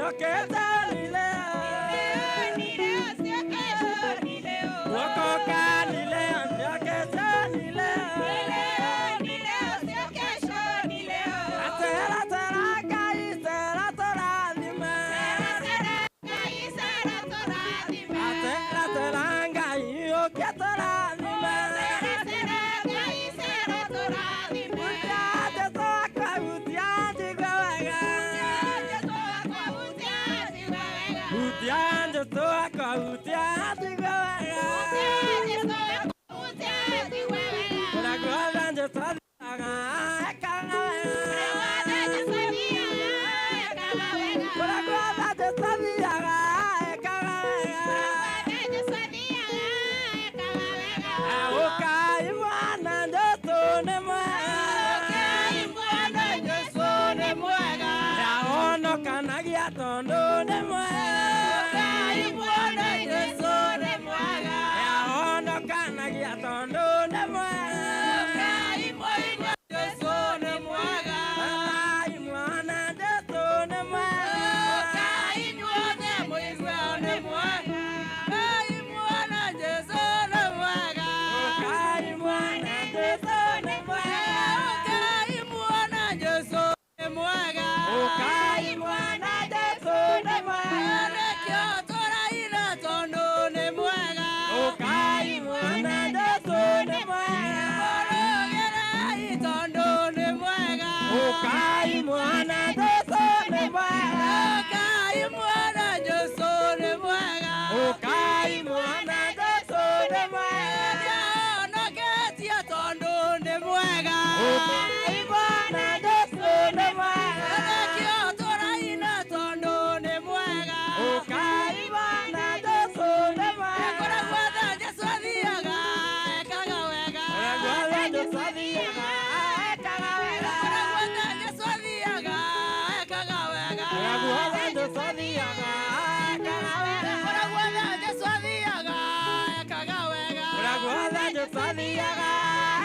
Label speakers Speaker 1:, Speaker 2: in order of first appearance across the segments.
Speaker 1: sio kesho ni leo.
Speaker 2: Ni leo sio kesho ni leo.
Speaker 1: Kuokoka ni leo, sio kesho ni leo.
Speaker 2: Ni leo sio kesho ni leo.
Speaker 1: Atera tera kai sera torathime.
Speaker 2: Sera kai sera torathime.
Speaker 1: Atera tera ngai oke torathime.
Speaker 2: Sera sera kai sera torathime.
Speaker 1: Utia Jesu akwa utia njigua wega.
Speaker 2: Jesu akwa utia njigua wega.
Speaker 1: Utia Jesu akwa utia njigua wega.
Speaker 2: Utia Jesu akwa utia njigua wega.
Speaker 1: Kũrĩa guothe Jesu athiaga ekaga wega.
Speaker 2: Kũrĩa guothe Jesu athiaga ekaga wega.
Speaker 1: Kũrĩa guothe Jesu athiaga ekaga wega.
Speaker 2: Kũrĩa guothe Jesu athiaga ekaga wega.
Speaker 1: Ũkai mwana Jesu nĩ mwega.
Speaker 2: Ũkai mwana Jesu nĩ mwega.
Speaker 1: Ahonokanagia tondũ nĩ mwega.
Speaker 2: Ũkai mwana Jesu nĩ mwega.
Speaker 1: Ahonokanagia tondũ nĩ mwega.
Speaker 2: Ũkai mwana Jesu nĩ mwega.
Speaker 1: Ũkai mwana Jesu nĩ mwega.
Speaker 2: Ũkai inyuothe mũigue nĩ mwega. Ũkai mwana Jesu nĩ mwega.
Speaker 1: Ũkai mwana Jesu nĩ mwega.
Speaker 2: Ũkai mwana Jesu nĩ mwega.
Speaker 1: Ũkai mwana Jesu nĩ mwega.
Speaker 2: Nĩkĩo tũraina tondũ nĩ mwega.
Speaker 1: Ũkai mwana Jesu nĩ mwega.
Speaker 2: Mũrũgĩrei tondũ nĩ mwega.
Speaker 1: Ũkai mwana Jesu nĩ mwega.
Speaker 2: Ũkai mwana Jesu nĩ mwega.
Speaker 1: Ũkai mwana Jesu nĩ mwega.
Speaker 2: Nĩahonoketie tondũ nĩ mwega.
Speaker 1: Ũkai mwana Jesu nĩ mwega.
Speaker 2: Nĩkĩo tũraina tondũ nĩ mwega.
Speaker 1: Ũkai mwana Jesu nĩ mwega.
Speaker 2: Kũrĩa guothe Jesu athiaga ekaga wega.
Speaker 1: Kũrĩa guothe Jesu athiaga ekaga wega.
Speaker 2: Kũrĩa guothe Jesu athiaga ekaga wega.
Speaker 1: Kũrĩa guothe Jesu athiaga ekaga wega.
Speaker 2: Kũrĩa guothe Jesu athiaga ekaga wega.
Speaker 1: Kũrĩa guothe Jesu athiaga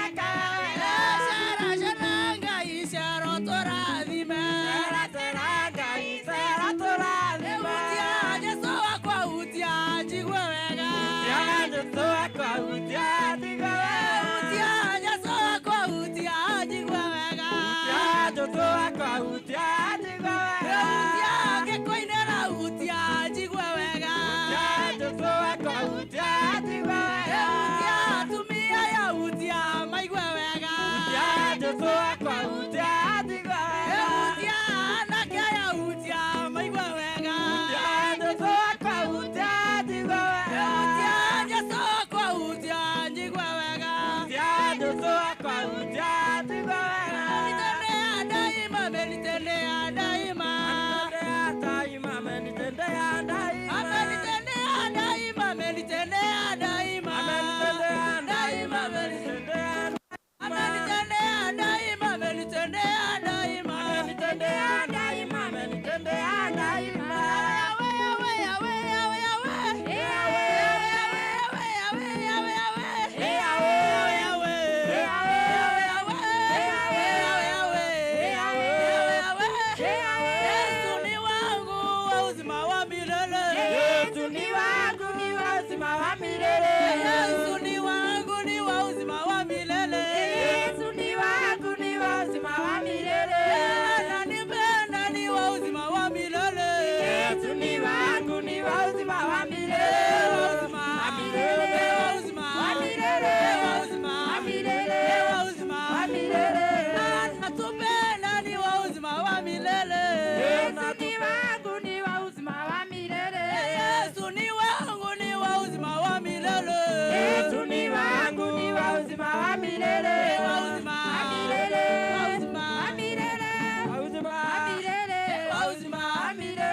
Speaker 1: ekaga wega.
Speaker 2: Cera cera Ngai cero tũrathime.
Speaker 1: Cera cera Ngai cera tũrathime.
Speaker 2: Hutia Jesu wakwa hutia njigue wega.
Speaker 1: Hutia Jesu wakwa hutia njigue wega.
Speaker 2: Hutia Jesu wakwa hutia njigue wega.
Speaker 1: Hutia Jesu wakwa hutia njigue wega.
Speaker 2: Hutia ngĩkũinĩra hutia njigue wega.
Speaker 1: Hutia Jesu wakwa hutia njigue wega.
Speaker 2: Hutia atumia ya hutia maigue wega.
Speaker 1: Hutia Jesu wakwa hutia njigue wega.
Speaker 2: Hutia anake ya hutia maigue wega.
Speaker 1: Hutia Jesu wakwa hutia njigue wega.
Speaker 2: Hutia Jesu wakwa hutia njigue wega.
Speaker 1: Hutia Jesu wakwa hutia njigue wega.
Speaker 2: Amenitendea daima, amenitendea daima.
Speaker 1: Amenitendea daima, amenitendea daima.
Speaker 2: Amenitendea daima, amenitendea daima.
Speaker 1: Amenitendea daima,
Speaker 2: Amenitendea
Speaker 1: amenitendea
Speaker 2: daima, amenitendea daima.
Speaker 1: Amenitendea daima, amenitendea daima.
Speaker 2: Yawe, yawe, yawe, yawe, yawe.
Speaker 1: Yawe.
Speaker 2: Yawe, yawe, yawe, yawe.
Speaker 1: Yawe.
Speaker 2: Yawe.
Speaker 1: Yawe.
Speaker 2: Yawe. Yawe.
Speaker 1: Yawe.
Speaker 2: Yawe.
Speaker 1: Yawe.
Speaker 2: Yesu ni wangu wa uzima wa milele.
Speaker 1: Yesu ni wangu ni wa uzima wa milele.
Speaker 2: Yesu ni wangu ni wa uzima wa milele.
Speaker 1: Yesu ni wangu ni wa uzima wa milele.
Speaker 2: Ananipenda ni wa uzima wa milele.
Speaker 1: Yesu ni wangu ni wa uzima wa milele.
Speaker 2: Wa uzima.
Speaker 1: Wa milele.
Speaker 2: Wa uzima.
Speaker 1: Wa milele.
Speaker 2: Wa uzima.
Speaker 1: Wa milele.
Speaker 2: Wa uzima.
Speaker 1: Wa milele.
Speaker 2: Anatupenda ni wa uzima wa milele.
Speaker 1: Yesu ni wangu ni wa uzima wa milele.
Speaker 2: Yesu ni wangu ni wa uzima wa milele.
Speaker 1: Yesu ni wangu ni wa uzima wa milele.
Speaker 2: Wa uzima.
Speaker 1: Wa milele.
Speaker 2: Wa uzima.
Speaker 1: Wa milele. Wa uzima.
Speaker 2: Wa milele. Wa uzima.
Speaker 1: Wa milele.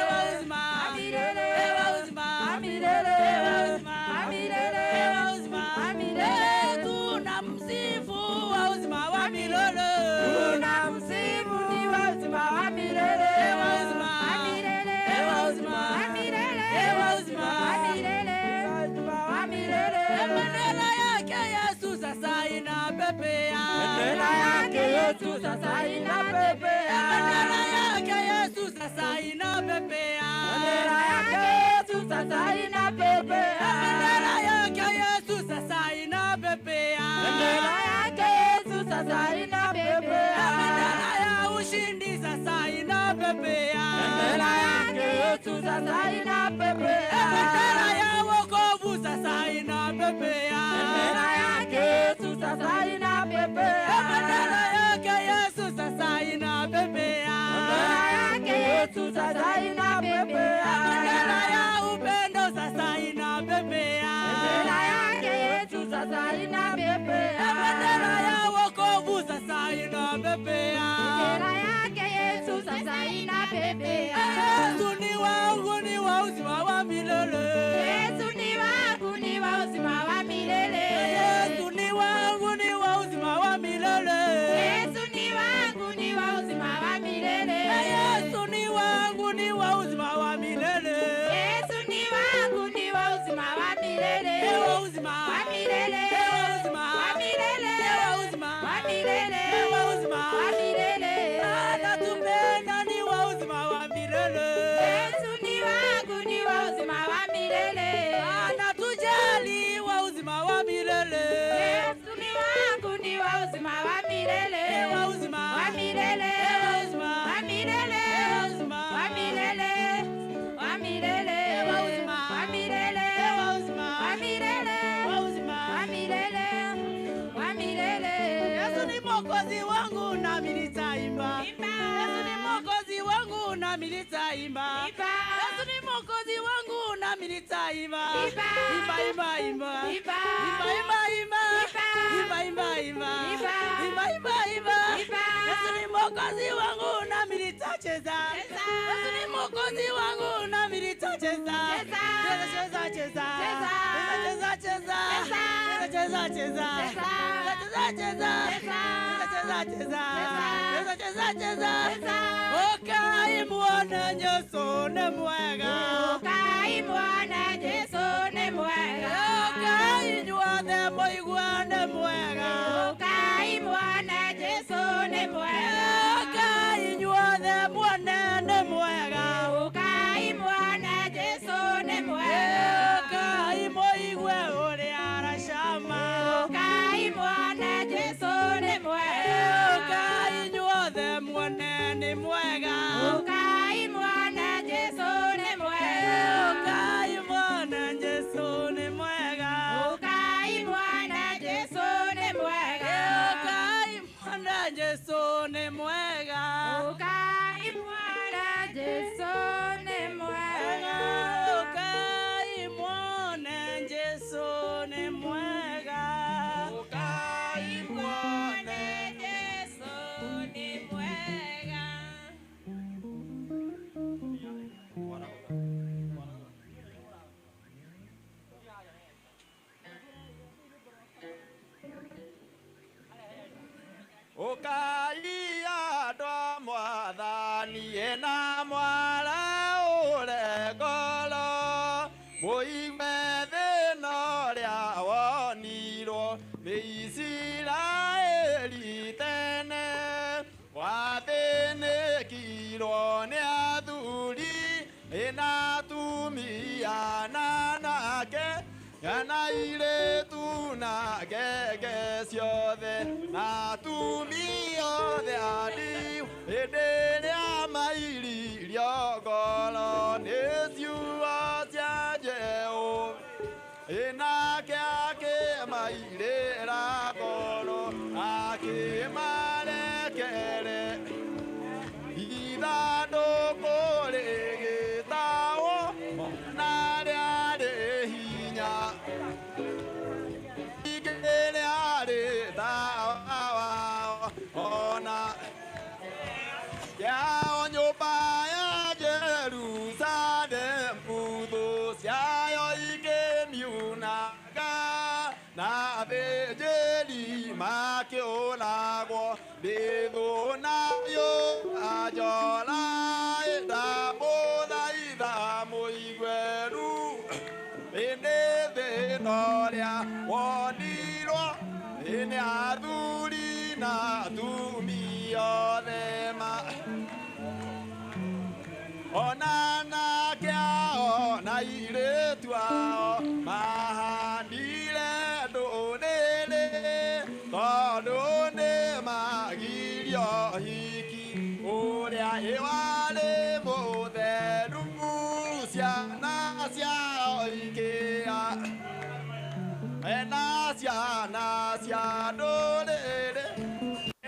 Speaker 2: Wa uzima.
Speaker 1: Wa milele.
Speaker 2: Wa uzima.
Speaker 1: Wa milele.
Speaker 2: Wa uzima.
Speaker 1: Wa milele.
Speaker 2: Wa uzima.
Speaker 1: Wa milele.
Speaker 2: Tunamsifu wa uzima wa milele.
Speaker 1: Tunamsifu ni wa uzima wa milele.
Speaker 2: Wa uzima.
Speaker 1: Wa milele.
Speaker 2: Wa uzima.
Speaker 1: Wa milele.
Speaker 2: Wa uzima.
Speaker 1: Wa milele. Wa milele.
Speaker 2: Bendera yake Yesu sasa inapepea.
Speaker 1: Bendera yake Yesu sasa inapepea.
Speaker 2: Bendera yake Yesu sasa inapepea. inapepea.
Speaker 1: Bendera yake Yesu sasa inapepea.
Speaker 2: Bendera ya wokovu sasa inapepea.
Speaker 1: Bendera yake Yesu sasa inapepea.
Speaker 2: Bendera yake Yesu sasa inapepea.
Speaker 1: Bendera yake Yesu sasa inapepea.
Speaker 2: Bendera ya upendo sasa inapepea.
Speaker 1: Bendera yake Yesu sasa inapepea.
Speaker 2: Bendera ya wokovu sasa inapepea.
Speaker 1: Bendera yake Yesu sasa inapepea.
Speaker 2: Yesu ni wangu, ni wa uzima wa milele.
Speaker 1: Yesu ni wangu, ni wa uzima wa milele.
Speaker 2: Yesu ni wangu, ni wa uzima wa milele.
Speaker 1: Yesu ni wangu, ni wa uzima wa milele.
Speaker 2: Yesu ni wangu, ni wa uzima wa milele.
Speaker 1: Yesu ni wangu, ni wa uzima wa milele.
Speaker 2: Ni wa uzima
Speaker 1: wa milele.
Speaker 2: Ni wa uzima
Speaker 1: wa milele.
Speaker 2: Ni wa uzima
Speaker 1: wa milele.
Speaker 2: Ni wa uzima
Speaker 1: wa milele.
Speaker 2: Anatupenda, ni wa uzima wa milele.
Speaker 1: Yesu ni wangu, ni wa uzima wa milele.
Speaker 2: Anatujali, wa uzima wa milele.
Speaker 1: Yesu ni wangu, ni wa uzima wa milele.
Speaker 2: Ni wa uzima
Speaker 1: wa milele.
Speaker 2: Ni wa uzima
Speaker 1: wa milele.
Speaker 2: Ni wa uzima
Speaker 1: wa milele. Wa milele.
Speaker 2: Ni wa uzima
Speaker 1: wa milele.
Speaker 2: Ni wa uzima
Speaker 1: wa milele.
Speaker 2: Wa uzima
Speaker 1: wa milele. Wa milele.
Speaker 2: Yesu ni Mwokozi wangu nami nitaimba.
Speaker 1: Imba.
Speaker 2: Yesu ni Mwokozi wangu nami nitaimba.
Speaker 1: Imba.
Speaker 2: Yesu ni Mwokozi wangu nami nitaimba.
Speaker 1: Imba.
Speaker 2: Imba, imba, imba.
Speaker 1: Imba.
Speaker 2: Imba, imba, imba.
Speaker 1: Imba.
Speaker 2: Imba, imba, imba.
Speaker 1: Imba.
Speaker 2: Imba, imba, imba.
Speaker 1: Imba.
Speaker 2: Yesu ni Mwokozi wangu nami nitacheza.
Speaker 1: Cheza.
Speaker 2: Yesu ni Mwokozi wangu nami nitacheza.
Speaker 1: Cheza.
Speaker 2: Cheza, cheza, cheza.
Speaker 1: Cheza.
Speaker 2: Cheza, cheza, cheza.
Speaker 1: Cheza.
Speaker 2: Cheza, cheza, cheza.
Speaker 1: Cheza.
Speaker 2: Cheza, cheza, cheza.
Speaker 1: Cheza.
Speaker 2: Cheza, cheza,
Speaker 1: Cheza.
Speaker 2: cheza. Cheza, cheza, cheza.
Speaker 1: Cheza.
Speaker 2: Ukai muone Yesu ni mwega.
Speaker 1: Ukai muone Yesu ni mwega.
Speaker 2: Ukai inyuothe mũigue nĩ mwega.
Speaker 1: Ukai muone Yesu ni mwega.
Speaker 2: Ukai inyuothe muone nĩ mwega.
Speaker 1: Ukai muone Yesu ni mwega.
Speaker 2: Ukai mũigue ũrĩa aracama.
Speaker 1: Ukai muone Yesu ni mwega.
Speaker 2: Ukai inyuothe muone nĩ mwega.
Speaker 1: Ukai muone Yesu ni mwega.
Speaker 2: Ukai muone Yesu nĩ mwega.
Speaker 1: Ukai muone Yesu ni mwega.
Speaker 2: Ukai muone Yesu nĩ mwega.
Speaker 1: Ukai muone Yesu ni mwega.
Speaker 2: Ukai muone Yesu nĩ mwega.
Speaker 1: Ukai muone Yesu ni mwega.
Speaker 3: Ukai andũ a Mwathani ena mwara ũre ngoro, mũigue thĩna ũrĩa wonirwo nĩ Isiraeli tene. Wathĩnĩkirwo nĩ athuri ĩna atumia na anake, na airĩtu na ngenge ciothe, na atumia othe a ndigwa, hĩndĩ ĩrĩa mairirio ngoro nĩ ciugo cia Jehova. Nake akĩmairĩra ngoro, akĩmarekere ithandũkũ rĩgĩtahwo na rĩarĩ hinya. Ingĩ rĩarĩ tawa wao, ona yao nyũmba ya Jerusalemu, thũ ciayo ikĩmiunanga, na athĩnjĩri makĩũragwo nĩ thũ nayo anjora. Ndamũthaitha mũigue ruo ĩndĩ thĩna ũrĩa wonirwo nĩ athuri na atumia othe ma ona anake ao na airĩtu ao mahandire ndũrĩrĩ, tondũ nĩ magirio hiki ũrĩa ĩwa Arĩ mũtheru ciana ciao ikĩa ena ciana cia ndũrĩrĩ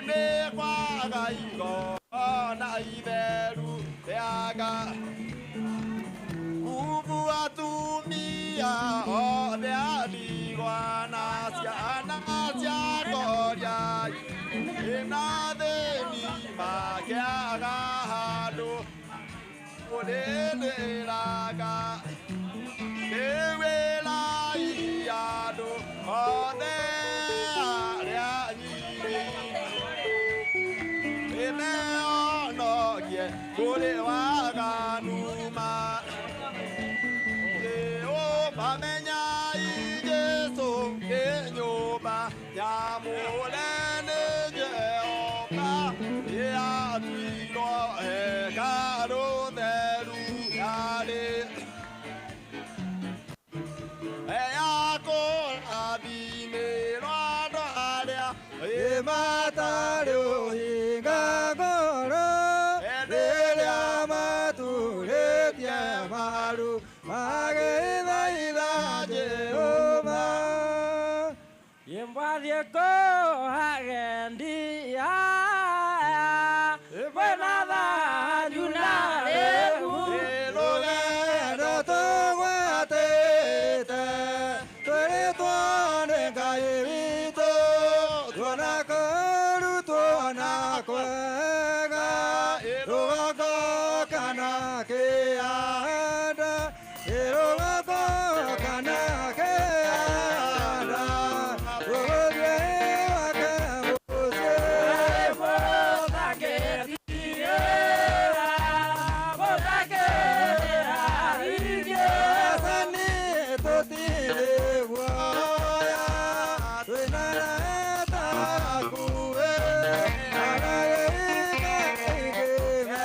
Speaker 3: nĩ kwaga igongona itheru rĩaga nguvu atumia othe a ndigwa na ciana cia ngoriai ina thĩni makĩaga handũ kũrĩrĩraga nĩwĩrai andũ othe arĩa anyiri ĩmeonokie kũrĩ waganu ma Bamenyai Jesu kĩnyũmba nyamũre nĩ Jehova ĩatuirwo hekarũ theru yarĩ eyakũrathimĩrwo andũ arĩa
Speaker 4: matarĩ ũhinga ngoro rĩrĩa maturĩtie maru magĩthaitha Jehova.
Speaker 1: Yembwathie kũhagendi aya kwĩna thanju na rĩu.
Speaker 4: Rũgendo tũgwatĩte twĩrĩtwo nĩ Ngai witũ tuona kũrutwo na kwega rũgongo kana kĩanda rũgongo kana kĩanda tũgũthiĩ gwake mũciĩ. Athani tũtirĩ guoya twĩna arata hakuhĩ na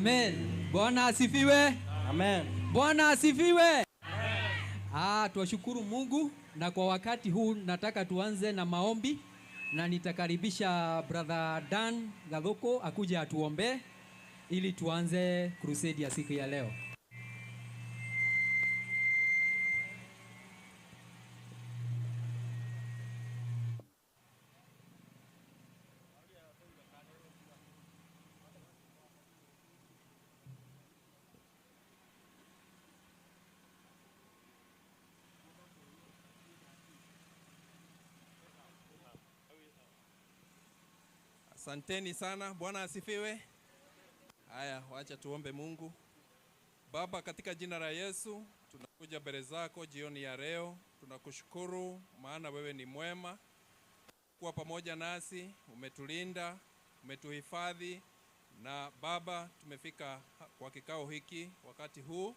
Speaker 5: Amen. Bwana asifiwe.
Speaker 6: Amen.
Speaker 5: Bwana asifiwe. Ah, tuwashukuru Mungu, na kwa wakati huu nataka tuanze na maombi na nitakaribisha Brother Dan Gathoko akuje atuombee ili tuanze crusade ya siku ya leo.
Speaker 7: Asanteni sana. Bwana asifiwe. Haya, wacha tuombe Mungu. Baba, katika jina la Yesu tunakuja mbele zako jioni ya leo. Tunakushukuru maana wewe ni mwema kuwa pamoja nasi, umetulinda, umetuhifadhi, na Baba tumefika kwa kikao hiki wakati huu.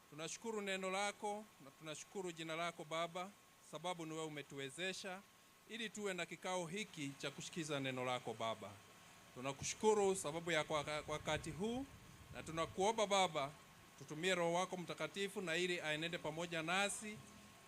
Speaker 7: Tunashukuru neno lako na tunashukuru jina lako Baba, sababu ni wewe umetuwezesha ili tuwe na kikao hiki cha kusikiza neno lako Baba. Tunakushukuru sababu ya kwa wakati huu, na tunakuomba Baba tutumie Roho wako Mtakatifu na ili aenende pamoja nasi,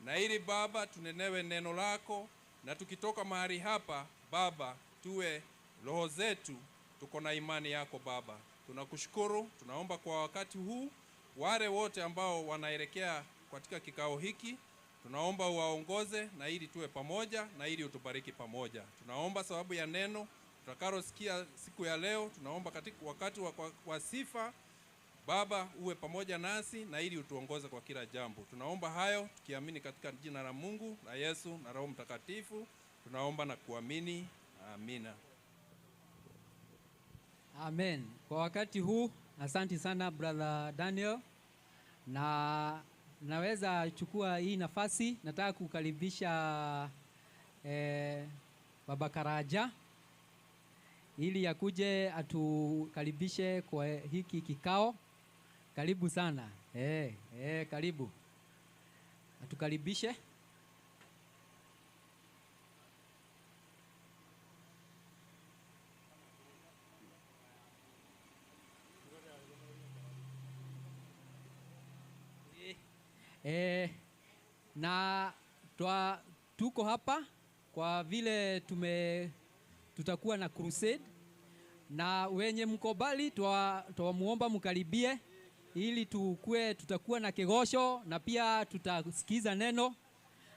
Speaker 7: na ili Baba tunenewe neno lako, na tukitoka mahali hapa Baba tuwe roho zetu tuko na imani yako Baba. Tunakushukuru, tunaomba kwa wakati huu wale wote ambao wanaelekea katika kikao hiki, tunaomba uwaongoze na ili tuwe pamoja na ili utubariki pamoja. Tunaomba sababu ya neno tutakalosikia siku ya leo, tunaomba katika wakati wa sifa Baba uwe pamoja nasi na ili utuongoze kwa kila jambo. Tunaomba hayo tukiamini katika jina la Mungu na Yesu na Roho Mtakatifu. Tunaomba na kuamini. Amina.
Speaker 5: Amen. Kwa wakati huu asante sana Brother Daniel, na naweza chukua hii nafasi, nataka kukaribisha Baba Karaja ili akuje atukaribishe kwa hiki kikao. Karibu sana. Karibu. Atukaribishe. Na tuko hapa kwa vile tutakuwa na crusade, na wenye mkobali twamuomba mkaribie ili tutakuwa na kigosho na pia tutasikiza neno,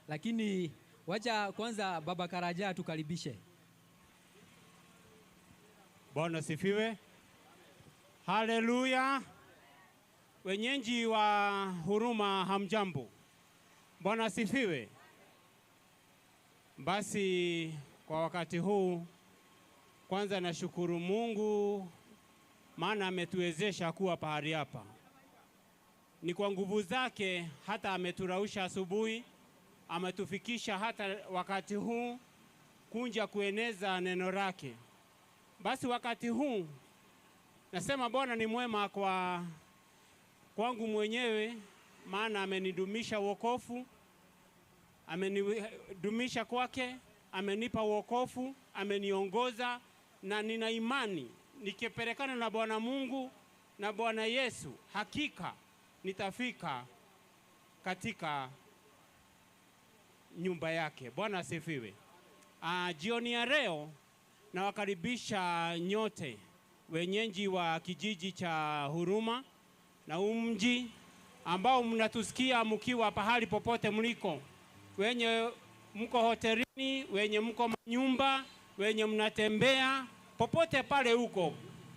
Speaker 5: lakini wacha kwanza Baba Karaja tukaribishe.
Speaker 8: Bwana sifiwe. Haleluya. Wenyeji wa Huruma hamjambo. Bwana sifiwe. Basi kwa wakati huu kwanza nashukuru Mungu maana ametuwezesha kuwa pahali hapa. Ni kwa nguvu zake hata ameturausha asubuhi, ametufikisha hata wakati huu kunja kueneza neno lake. Basi wakati huu nasema Bwana ni mwema kwa kwangu mwenyewe, maana amenidumisha wokovu, amenidumisha kwake, amenipa wokovu, ameniongoza, na nina imani nikipelekana na Bwana Mungu na Bwana Yesu hakika nitafika katika nyumba yake. Bwana asifiwe. Jioni ya leo nawakaribisha nyote wenyeji wa kijiji cha Huruma na umji ambao mnatusikia mkiwa pahali popote mliko, wenye mko hotelini, wenye mko manyumba, wenye mnatembea popote pale huko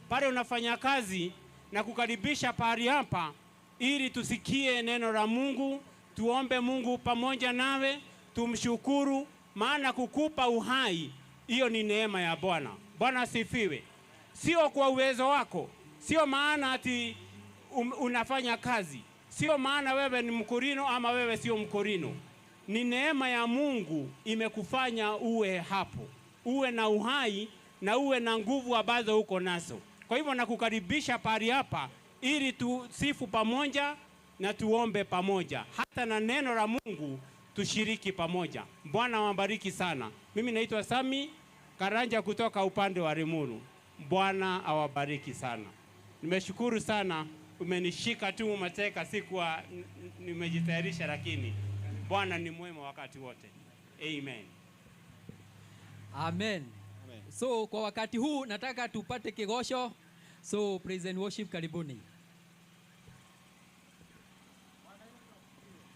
Speaker 8: pale unafanya kazi, na kukaribisha pahali hapa ili tusikie neno la Mungu, tuombe Mungu pamoja nawe, tumshukuru maana kukupa uhai hiyo ni neema ya Bwana. Bwana asifiwe. Sio kwa uwezo wako, sio maana ati unafanya kazi, sio maana wewe ni Mkorino ama wewe sio Mkorino. Ni neema ya Mungu imekufanya uwe hapo, uwe na uhai na uwe na nguvu ambazo uko nazo. Kwa hivyo nakukaribisha pahali hapa ili tusifu pamoja na tuombe pamoja, hata na neno la Mungu tushiriki pamoja. Bwana wabariki sana. Mimi naitwa Sami Karanja kutoka upande wa Limuru. Bwana awabariki sana. Nimeshukuru sana, umenishika tu mateka, sikuwa nimejitayarisha, lakini Bwana ni mwema wakati wote. Amen.
Speaker 5: Amen. So kwa wakati huu nataka tupate kigosho. So praise and worship, karibuni.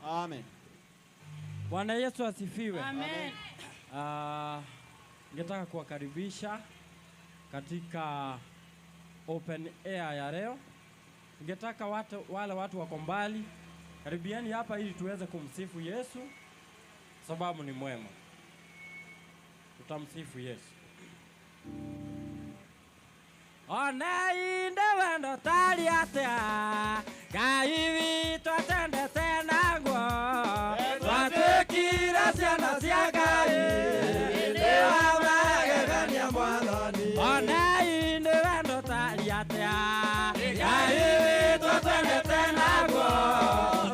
Speaker 3: Amen.
Speaker 6: Bwana Yesu asifiwe.
Speaker 2: Amen.
Speaker 6: Ningetaka kuwakaribisha katika open air ya leo. Ningetaka wale watu wako mbali, karibieni hapa ili tuweze kumsifu Yesu, sababu ni mwema. Tutamsifu Yesu. Ona inde wendo tari atia, Ngai witũ atendete naguo, twatuĩkire ciana cia Ngai, nĩ wa magegania Mwathani. Ona inde wendo tari atia, Ngai witũ atendete naguo,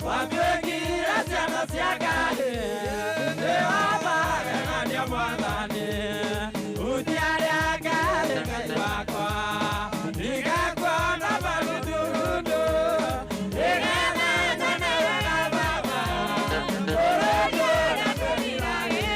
Speaker 6: twatuĩkire ciana cia Ngai, nĩ wa magegania Mwathani. Utiarĩa Ngai Ngai wakwa, ndigakuona maruturundu, nĩgetha nyonewe na Baba, ũrũndũ na tũriragĩra.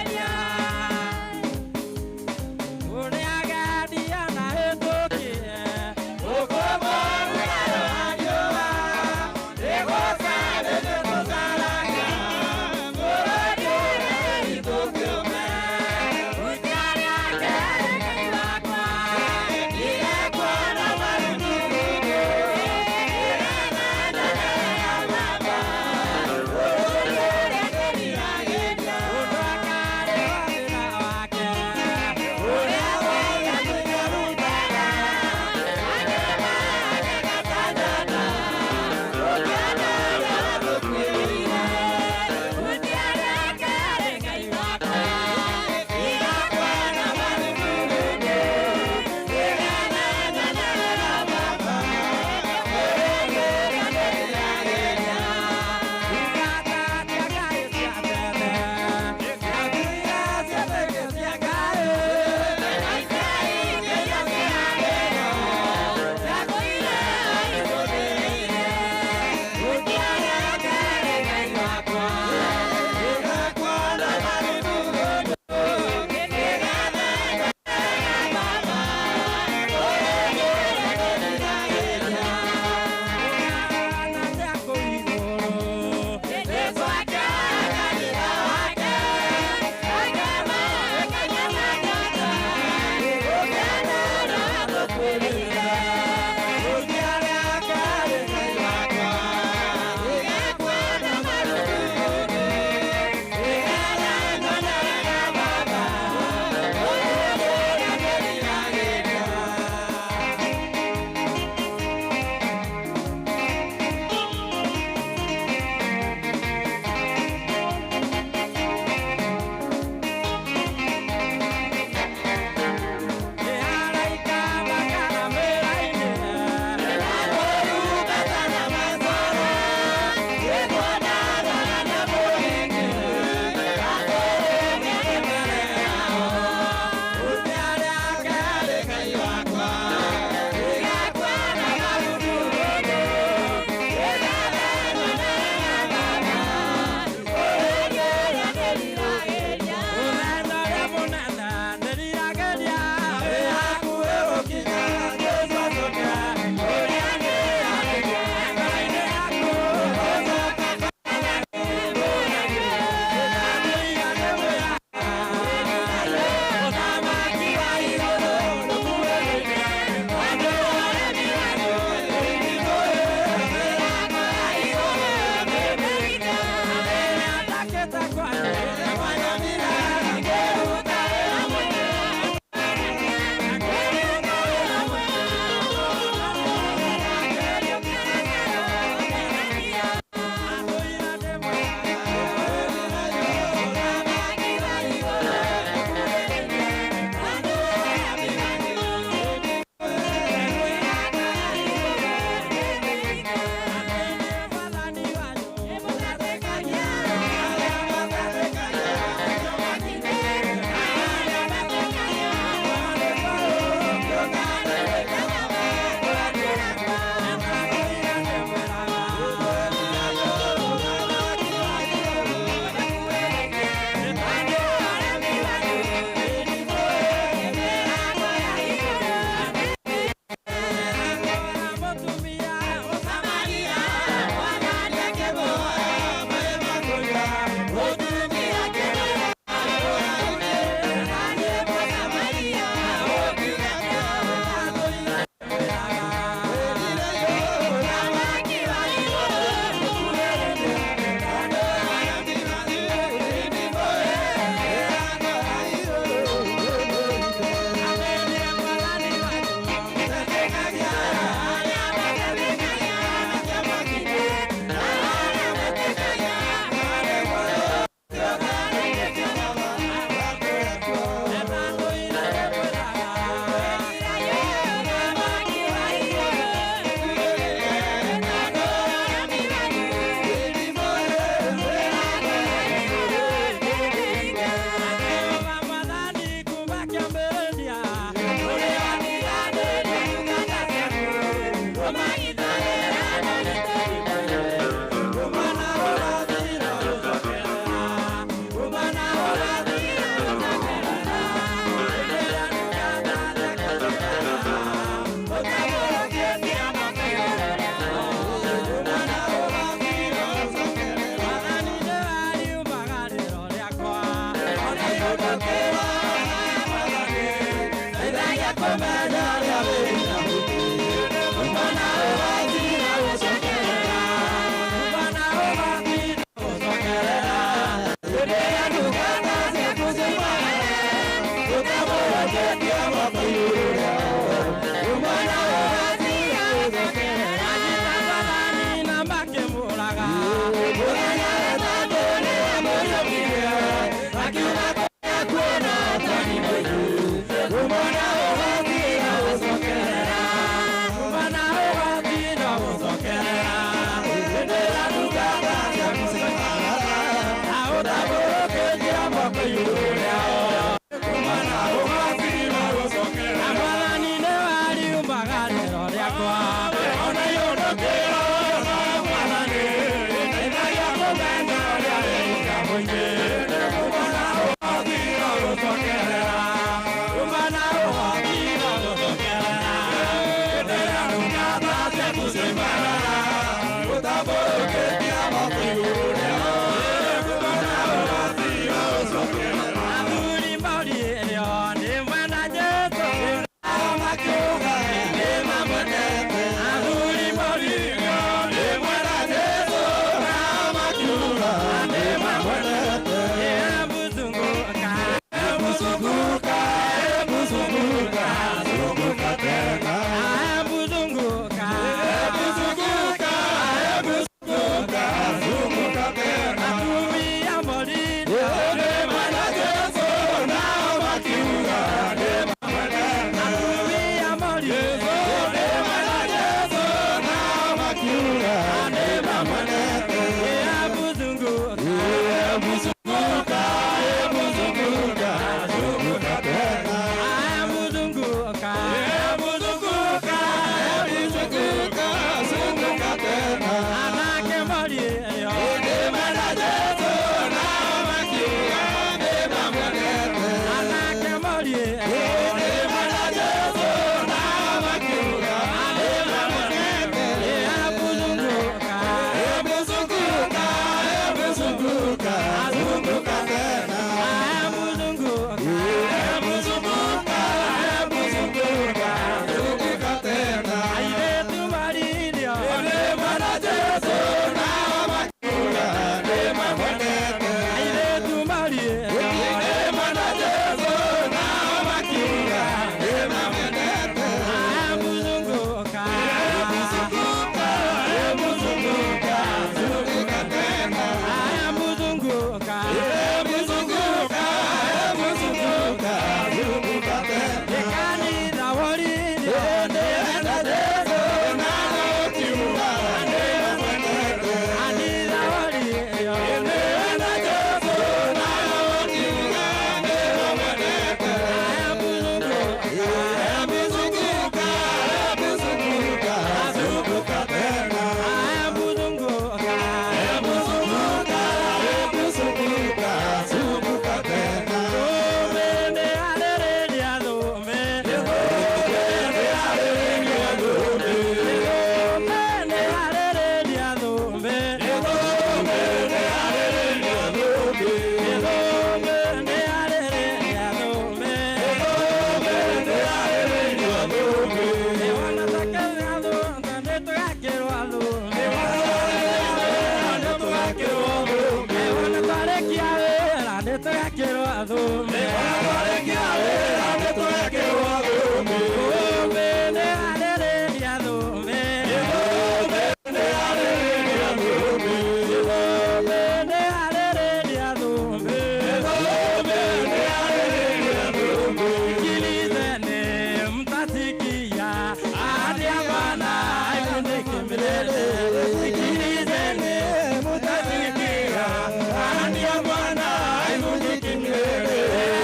Speaker 3: Ahadi ya Bwana haivunjiki milele.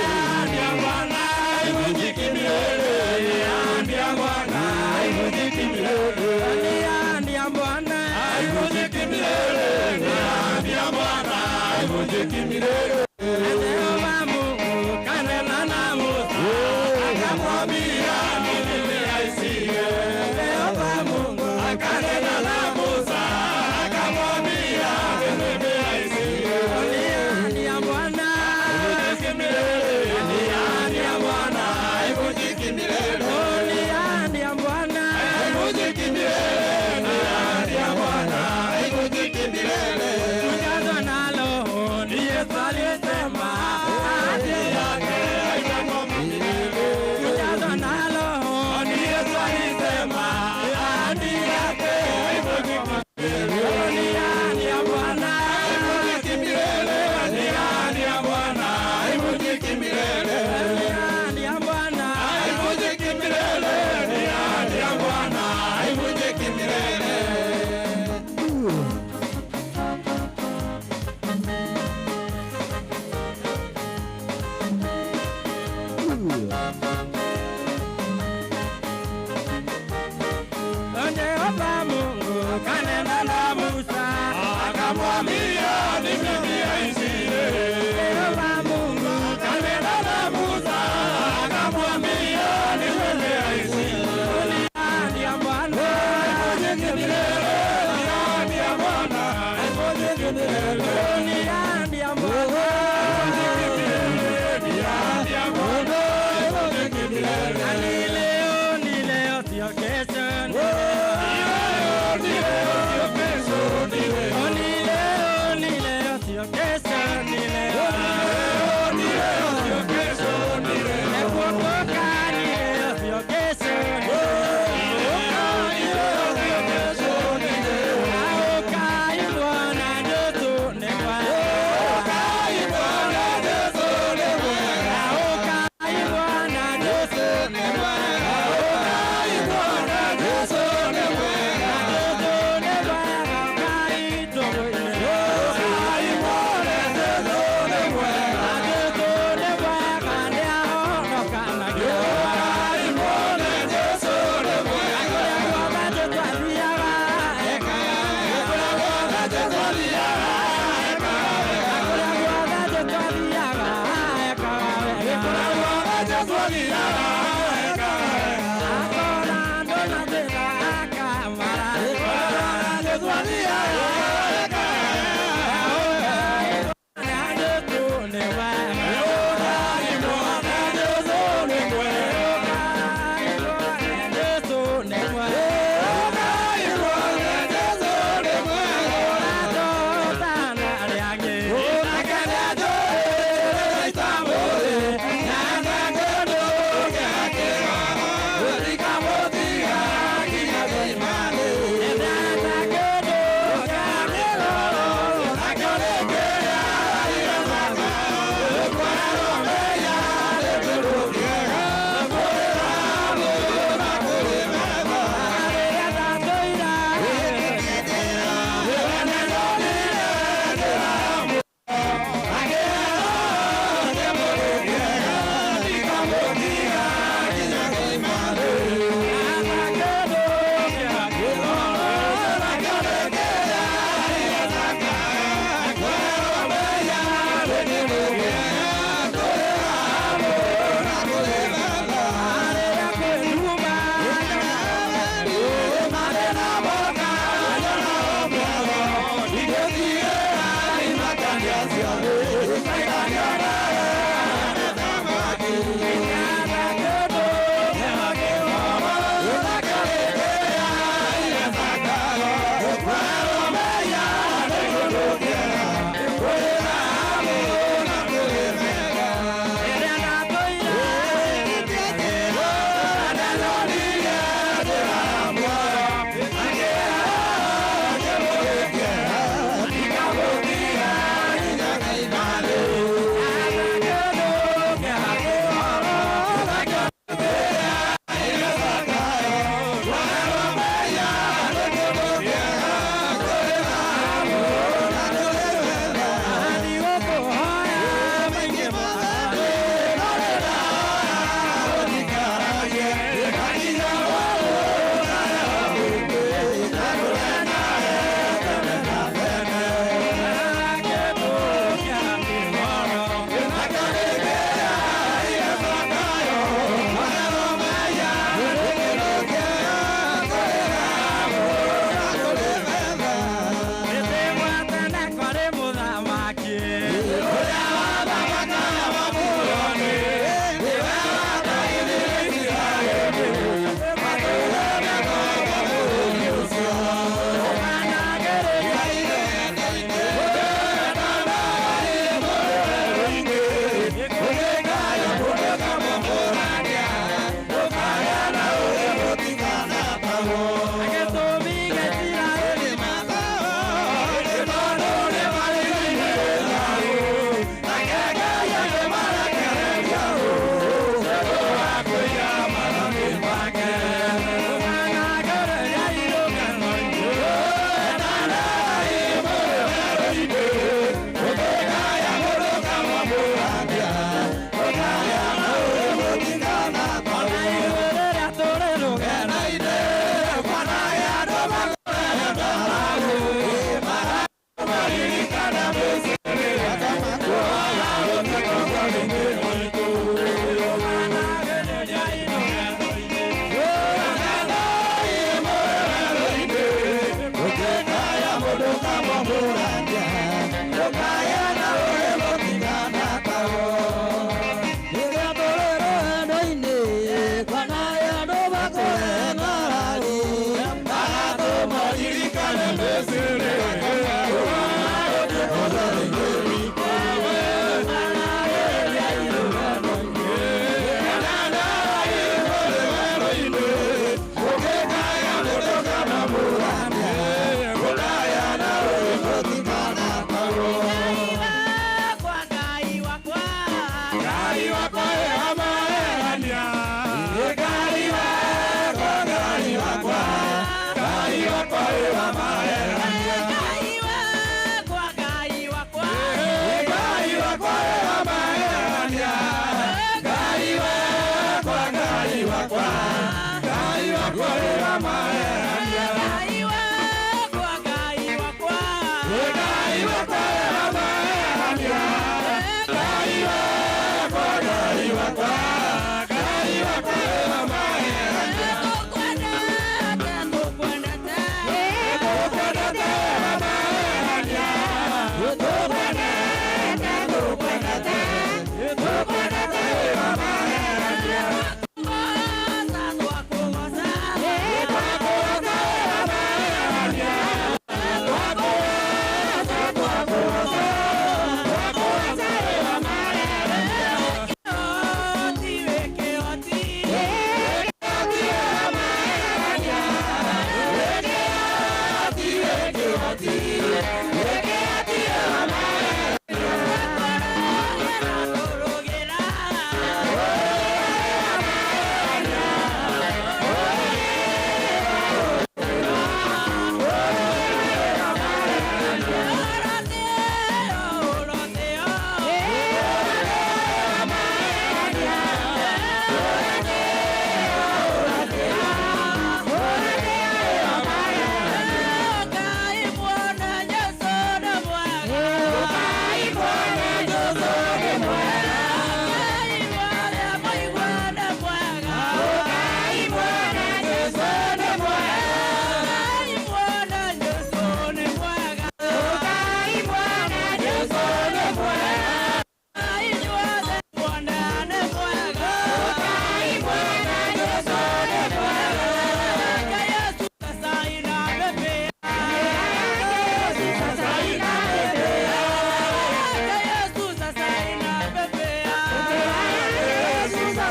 Speaker 3: Ahadi ya Bwana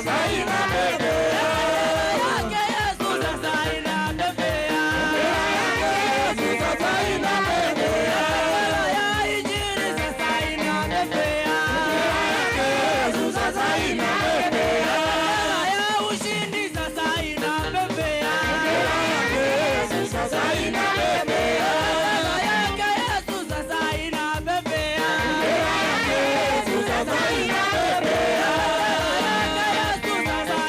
Speaker 3: sasa inapepea.
Speaker 2: Yake Yesu sasa inapepea.
Speaker 3: Yesu sasa inapepea.
Speaker 2: Ya Injili sasa inapepea.
Speaker 3: Yesu sasa inapepea.
Speaker 2: Ya ushindi sasa inapepea.
Speaker 3: Yesu sasa inapepea.
Speaker 2: Yake Yesu sasa inapepea.
Speaker 3: Yesu sasa inapepea.
Speaker 2: Yake Yesu sasa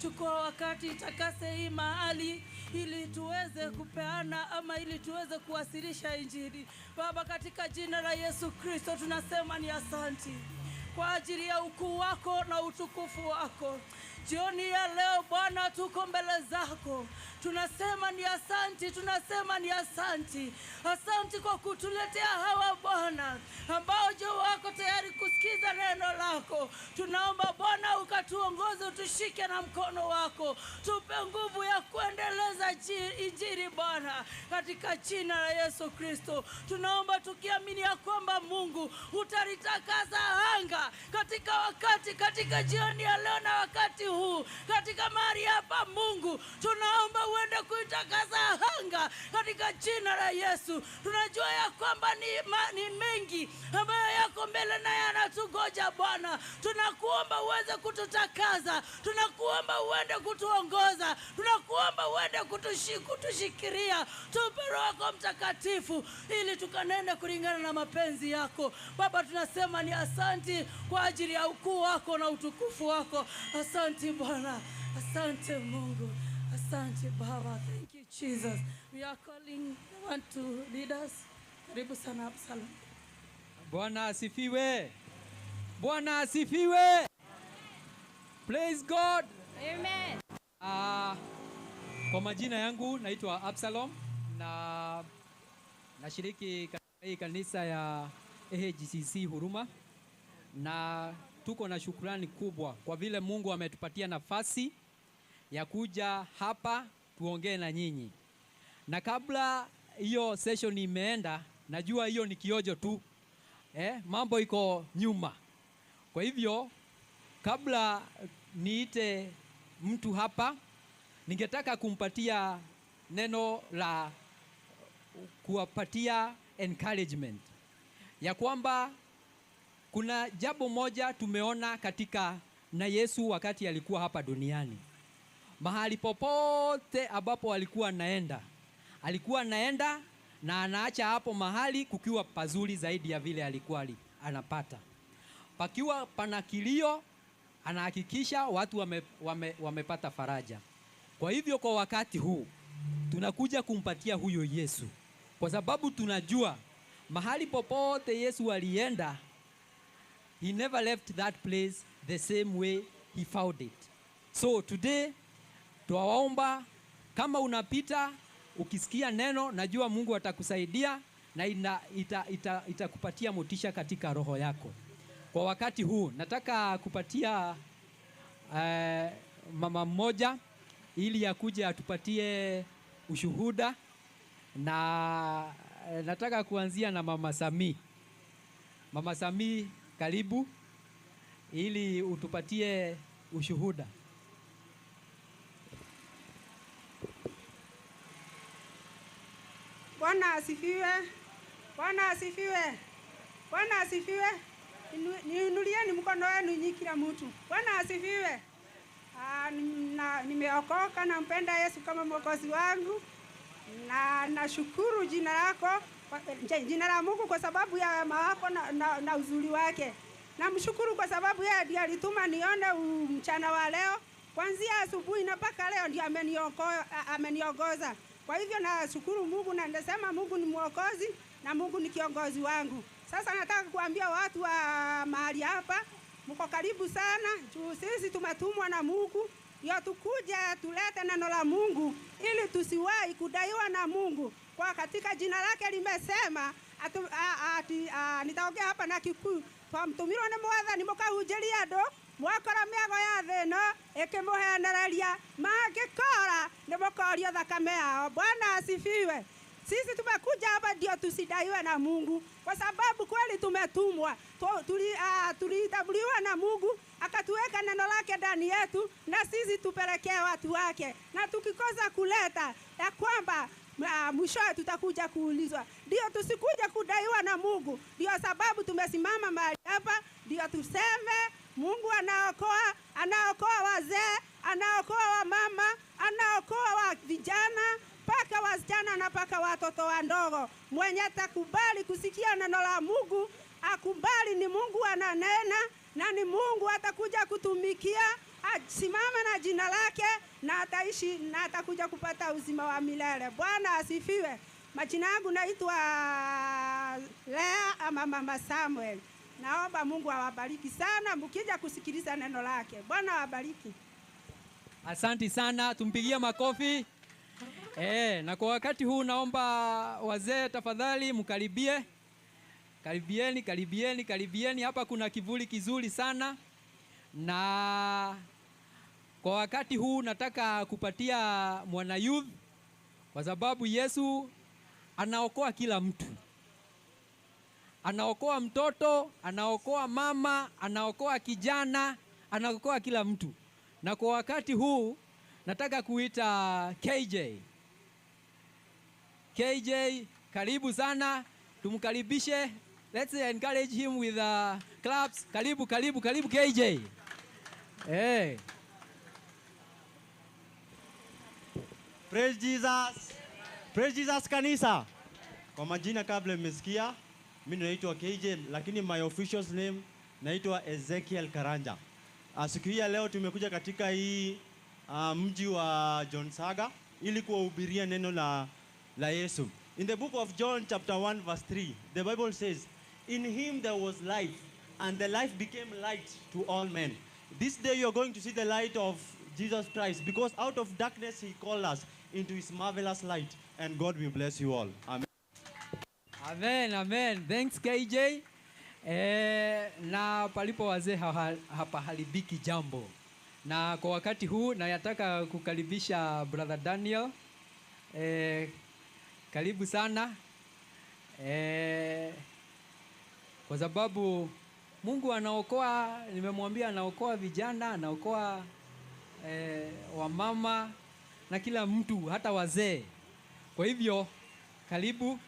Speaker 2: Chukua wakati, takase hii mahali ili tuweze kupeana ama ili tuweze kuwasilisha Injili. Baba, katika jina la Yesu Kristo tunasema ni asanti kwa ajili ya ukuu wako na utukufu wako. Jioni ya leo Bwana, tuko mbele zako, tunasema ni asanti, tunasema ni asanti. Asanti kwa kutuletea hawa Bwana ambao juu wako tayari kusikiza neno lako. Tunaomba Bwana ukatuongoze, utushike na mkono wako, tupe nguvu ya kuendeleza Injili Bwana, katika jina la Yesu Kristo. Tunaomba tukiamini ya kwamba Mungu utalitakasa anga katika wakati, katika jioni ya leo na wakati huu, katika mahali hapa Mungu, tunaomba uende kuitakasa anga kutushika katika jina la Yesu. Tunajua ya kwamba ni mengi ambayo yako mbele na yanatugoja Bwana. Tunakuomba uweze kututakaza, tunakuomba uende kutuongoza, tunakuomba uende kutushikiria. Tupe Roho yako Mtakatifu ili tukanene kulingana na mapenzi yako. Baba, tunasema ni asanti kwa ajili ya ukuu wako na utukufu wako. Asante Bwana, asante Mungu, asante Baba. Thank you Jesus. We are calling one to lead us. Karibu sana Absalom.
Speaker 5: Bwana asifiwe. Bwana asifiwe. Praise God.
Speaker 9: Amen.
Speaker 5: Kwa majina yangu naitwa Absalom na nashiriki katika hii kanisa ya AHCC Huruma, na tuko na shukrani kubwa kwa vile Mungu ametupatia nafasi ya kuja hapa tuongee na nyinyi. Na kabla hiyo session imeenda, najua hiyo ni kiojo tu. Mambo iko nyuma. Kwa hivyo kabla niite mtu hapa, ningetaka kumpatia neno la kuwapatia encouragement ya kwamba kuna jambo moja tumeona katika na Yesu wakati alikuwa hapa duniani. Mahali popote ambapo alikuwa anaenda, alikuwa anaenda na anaacha hapo mahali kukiwa pazuri zaidi ya vile alikuwa anapata. Pakiwa pana kilio, anahakikisha watu wamepata faraja. Kwa hivyo kwa wakati huu tunakuja kumpatia huyo Yesu, kwa sababu tunajua mahali popote Yesu alienda, he never left that place the same way he found it. So today tuwaomba, kama unapita ukisikia neno, najua Mungu atakusaidia na itakupatia motisha katika roho yako. Kwa wakati huu nataka kupatia mama mmoja ili akuje atupatie ushuhuda, na nataka kuanzia na Mama Sami. Mama Sami, karibu ili utupatie ushuhuda.
Speaker 10: Bwana asifiwe. Bwana asifiwe. Bwana asifiwe. Niinulieni mkono wenu nyinyi kila mtu. Bwana asifiwe. Nimeokoka na mpenda Yesu kama Mwokozi wangu. Na nashukuru jina lako, jina la Mungu kwa sababu ya wema wako na uzuri wake. Namshukuru kwa sababu yeye ndiye alituma nione mchana wa leo. Kuanzia asubuhi na mpaka leo ndiye ameniongoza. Kwa hivyo nashukuru Mungu na nasema Mungu ni Mwokozi na Mungu ni kiongozi wangu. Sasa nataka kuambia watu wa mahali hapa, mko karibu sana. Juu sisi tumetumwa na Mungu ndio tukuje tulete neno la Mungu ili tusiwahi kudaiwa na Mungu. Kwa katika jina lake limesema nitaongea hapa na Kikuyu. Twamtumirwo ni Mwathani mukahunjĩria andũ mwakora mĩago ya thĩ ĩno ĩkĩmũhenereria, mangĩkora nĩmũkorio thakame yao. Bwana asifiwe. Sisi tumekuja hapa ndio tusidaiwe na Mungu, kwa sababu kweli tumetumwa, tulitambuliwa na Mungu akatuweka neno lake ndani yetu, na sisi tupelekee watu wake. Na tukikosa kuleta ya kwamba mwishowe tutakuja kuulizwa. Ndio tusikuja kudaiwa na Mungu. Ndio sababu tumesimama mahali hapa, ndio tuseme Mungu anaokoa, anaokoa wazee, anaokoa wamama, anaokoa wa vijana, paka wasichana na paka watoto wadogo. Mwenye atakubali kusikia neno la Mungu, akubali ni Mungu ananena na ni Mungu atakuja kutumikia, asimame na jina lake na ataishi na atakuja kupata uzima wa milele. Bwana asifiwe. Majina yangu naitwa Lea ama Mama Samuel. Naomba Mungu awabariki sana mkija kusikiliza neno lake. Bwana awabariki.
Speaker 5: Asante sana, tumpigie makofi. Na kwa wakati huu naomba wazee tafadhali mkaribie. Karibieni, karibieni, karibieni. Hapa kuna kivuli kizuri sana. Na kwa wakati huu nataka kupatia mwana youth, kwa sababu Yesu anaokoa kila mtu. Anaokoa mtoto, anaokoa mama, anaokoa kijana, anaokoa kila mtu. Na kwa wakati huu nataka kuita KJ. KJ, karibu sana, tumkaribishe. Let's encourage him with claps. Karibu, karibu, karibu KJ. Hey.
Speaker 9: Praise Jesus. Praise Jesus kanisa. Kwa majina kabla mmesikia, mimi naitwa KJ lakini my official name naitwa Ezekiel Karanja. Siku hii ya leo tumekuja katika hii mji wa John Saga ili kuwahubiria neno la Yesu. In the book of John chapter 1 verse 3, the Bible says, "In him there was life, and the life became light to all men." This day you are going to see the light of Jesus Christ, because out of darkness he called us into his marvelous light, and God will bless you all. Amen.
Speaker 5: Amen, amen. Thanks KJ. Na palipo wazee hapaharibiki jambo. Na kwa wakati huu nayataka kukaribisha Brother Daniel. Karibu sana. Kwa sababu Mungu anaokoa, nimemwambia anaokoa vijana, anaokoa wamama na kila mtu, hata wazee. Kwa hivyo karibu.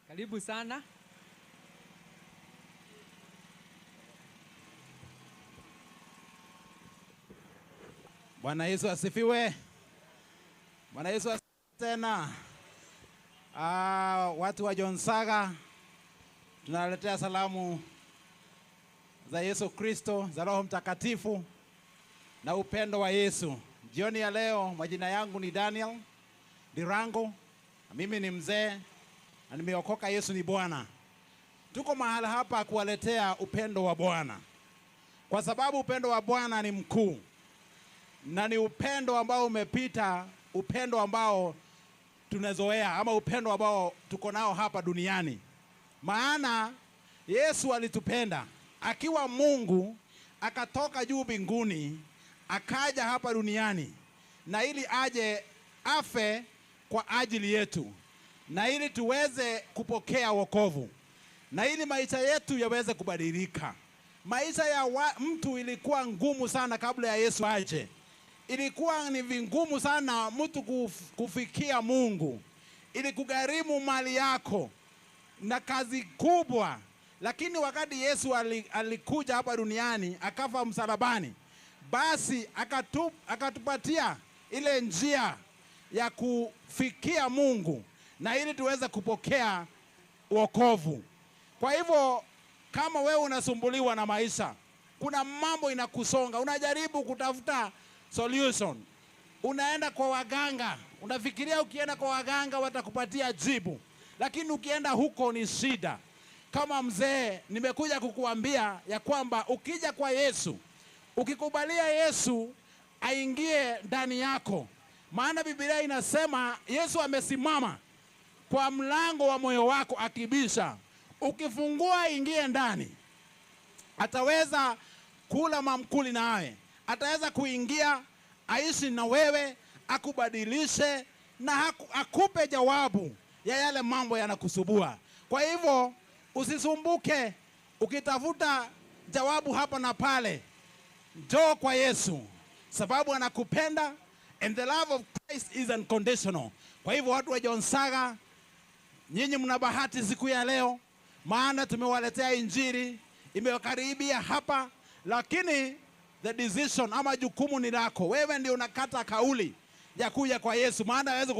Speaker 5: Karibu sana.
Speaker 11: Bwana Yesu asifiwe. Bwana Yesu asifiwe tena. Watu wa John Saga tunaletea salamu za Yesu Kristo, za Roho Mtakatifu na upendo wa Yesu. Jioni ya leo majina yangu ni Daniel Dirango. Mimi ni mzee na nimeokoka, Yesu ni Bwana. Tuko mahala hapa kuwaletea upendo wa Bwana, kwa sababu upendo wa Bwana ni mkuu na ni upendo ambao umepita upendo ambao tunazoea ama upendo ambao tuko nao hapa duniani. Maana Yesu alitupenda akiwa Mungu, akatoka juu mbinguni akaja hapa duniani, na ili aje afe kwa ajili yetu, na ili tuweze kupokea wokovu, na ili maisha yetu yaweze kubadilika. Maisha ya mtu ilikuwa ngumu sana kabla ya Yesu aje. Ilikuwa ni vingumu sana mtu kufikia Mungu. Ilikugharimu mali yako na kazi kubwa. Lakini wakati Yesu alikuja hapa duniani akafa msalabani, basi akatupatia ile njia ya kufikia Mungu na ili tuweze kupokea wokovu. Kwa hivyo kama wewe unasumbuliwa na maisha, kuna mambo inakusonga, unajaribu kutafuta solution, unaenda kwa waganga, unafikiria ukienda kwa waganga watakupatia jibu, lakini ukienda huko ni shida. Kama mzee nimekuja kukuambia ya kwamba ukija kwa Yesu, ukikubalia Yesu aingie ndani yako, maana Biblia inasema Yesu amesimama kwa mlango wa moyo wako akibisha. Ukifungua ingie ndani, ataweza kula mamkuli nawe, ataweza kuingia aishi na wewe, akubadilishe na akupe jawabu ya yale mambo yanakusubua. Kwa hivyo usisumbuke ukitafuta jawabu hapa na pale. Njoo kwa Yesu, sababu anakupenda, and the love of Christ is unconditional. Kwa hivyo watu wa John Saga, nyinyi mna bahati siku ya leo, maana tumewaletea injili, imewakaribia hapa, lakini the decision ama jukumu ni lako. Wewe ndio unakata kauli ya kuja kwa Yesu, maana hawezi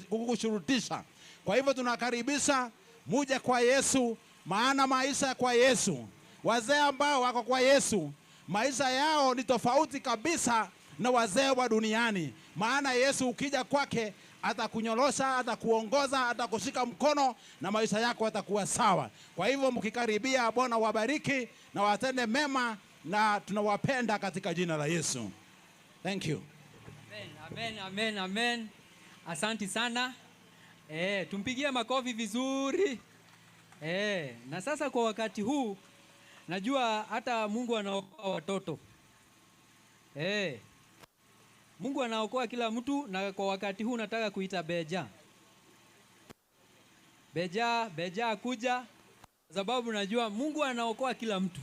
Speaker 11: kukushurutisha. Kwa hivyo tunakaribisha muje kwa Yesu, maana maisha kwa Yesu, wazee ambao wako kwa Yesu, maisha yao ni tofauti kabisa na wazee wa duniani. Maana Yesu ukija kwake atakunyorosha, atakuongoza, atakushika mkono na maisha yako yatakuwa sawa. Kwa hivyo mkikaribia, Bwana wabariki na watende mema, na tunawapenda katika jina la Yesu. Thank you.
Speaker 5: Amen, amen, amen, amen. Asanti sana. Tumpigie makofi vizuri. Na sasa kwa wakati huu najua hata Mungu anaokoa watoto. Mungu anaokoa kila mtu, na kwa wakati huu nataka kuita Beja. Beja kuja, kwa sababu najua Mungu anaokoa kila mtu.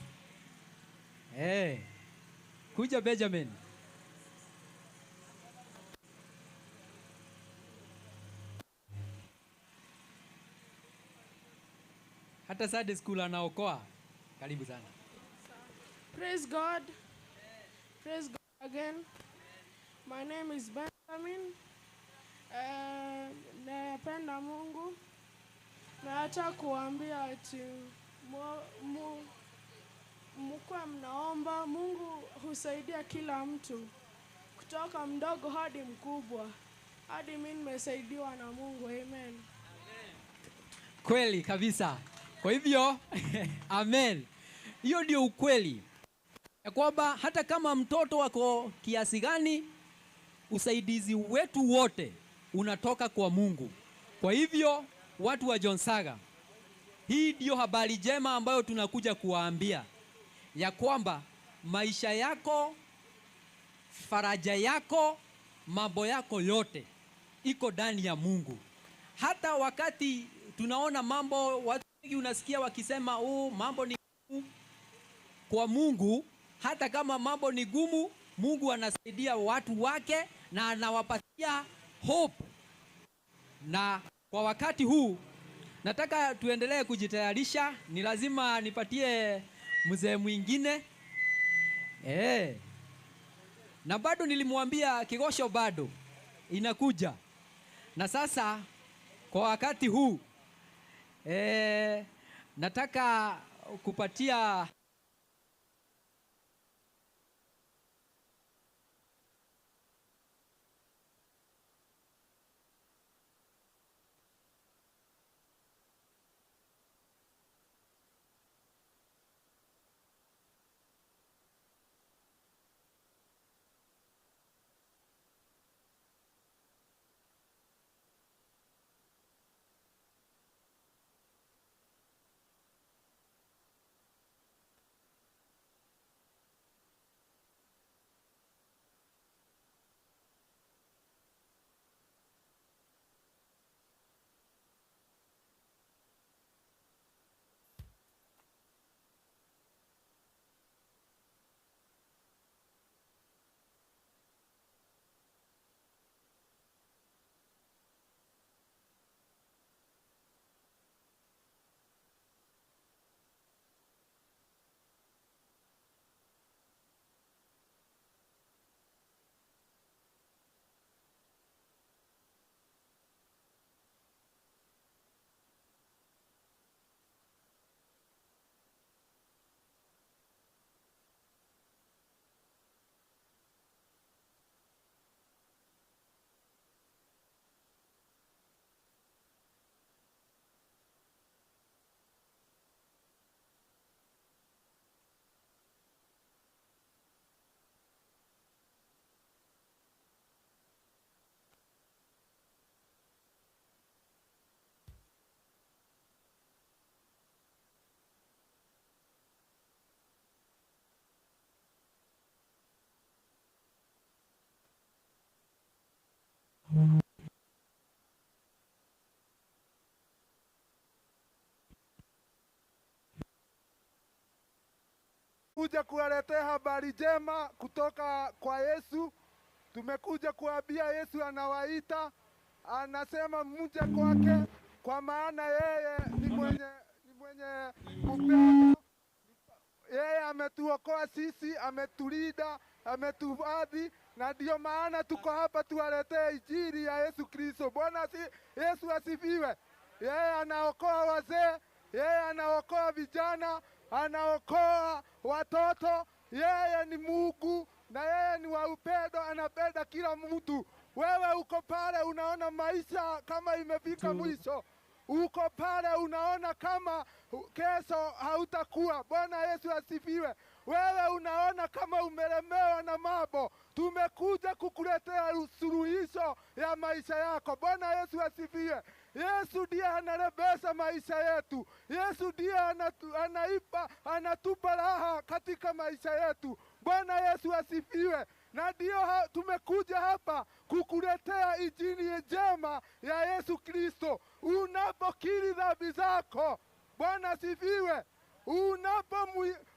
Speaker 5: Kuja Benjamin. Hata Sunday school anaokoa. Karibu sana.
Speaker 12: Praise God. Praise God again. My name is Benjamin. Napenda Mungu. Na hata kuambia ati mkuwe mnaomba. Mungu husaidia kila mtu kutoka mdogo hadi mkubwa. Hadi mimi nimesaidiwa na Mungu. Amen.
Speaker 5: Kweli kabisa. Kwa hivyo amen. Hiyo ndio ukweli ya kwamba hata kama mtoto wako kiasi gani, usaidizi wetu wote unatoka kwa Mungu. Kwa hivyo watu wa John Saga, hii ndio habari njema ambayo tunakuja kuwaambia ya kwamba maisha yako, faraja yako, mambo yako yote iko ndani ya Mungu. Hata wakati tunaona mambo, watu wengi unasikia wakisema oh, mambo ni gumu. Kwa Mungu, hata kama mambo ni gumu, Mungu anasaidia watu wake na anawapatia hope. Na kwa wakati huu nataka tuendelee kujitayarisha. Ni lazima nipatie mzee mwingine. Na bado nilimwambia Kigosho bado inakuja. Na sasa kwa wakati huu nataka kupatia
Speaker 13: Kuja kuwaletea habari njema kutoka kwa Yesu. Tumekuja kuambia Yesu anawaita, anasema mje kwake, kwa maana yeye ni mwenye upendo. Yeye ametuokoa sisi, ametulinda, ametuadhi, na ndio maana tuko hapa tuwaletee injili ya Yesu Kristo. Bwana Yesu asifiwe. Yeye anaokoa wazee, yeye anaokoa vijana, anaokoa watoto. Yeye ni Mungu na yeye ni wa upendo, anapenda kila mtu. Wewe uko pale unaona maisha kama imefika mwisho, uko pale unaona kama kesho hautakuwa. Bwana Yesu asifiwe. Wewe unaona kama umelemewa na mambo, tumekuja kukuletea suluhisho ya maisha yako. Bwana Yesu asifiwe. Yesu ndiye analebesha maisha yetu. Yesu ndiye anatupa raha katika maisha yetu. Bwana Yesu asifiwe. Na ndio tumekuja hapa kukuletea injili njema ya Yesu Kristo. Unapokiri dhambi zako, Bwana asifiwe,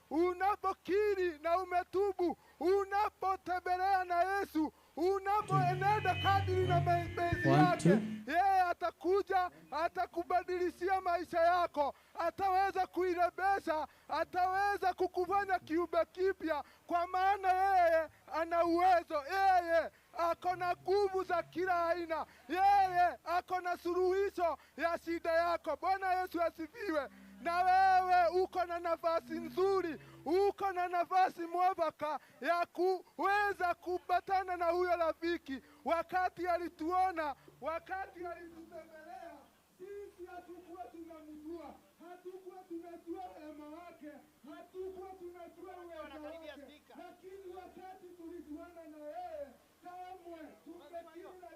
Speaker 13: unapokiri na umetubu, unapotembelea na Yesu, unapoenenda kadiri na mapenzi yake, yeye atakuja Atakubadilishia maisha yako, ataweza kuirebesha, ataweza kukufanya kiumbe kipya, kwa maana yeye ana uwezo, yeye ako na nguvu za kila aina, yeye ako na suluhisho ya shida yako. Bwana Yesu asifiwe. Na wewe uko na nafasi nzuri, uko na nafasi mwafaka ya kuweza kupatana na huyo rafiki. Wakati alituona, wakati alitutembelea, sisi hatukuwa tunamjua, hatukuwa tunajua wema wake, hatukuwa tunajua uwezo wake, lakini wakati tulijuana na yeye, kamwe tumekila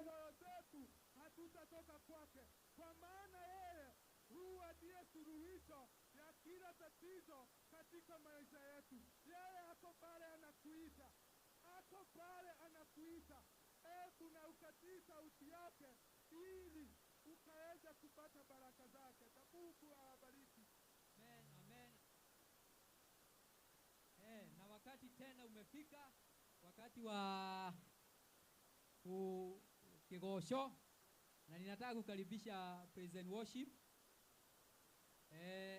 Speaker 13: nyoyo zetu, hatutatoka kwake, kwa maana yeye huwa ndiye suluhisho ya kila tatizo katika maisha yetu. Yeye ako pale anakuita, ako pale anakuita. Hebu na ukatii sauti yake ili ukaweza kupata baraka zake. Na Mungu awabariki.
Speaker 5: Amen, amen. Na wakati tena umefika, wakati wa kigosho, na ninataka kukaribisha praise and worship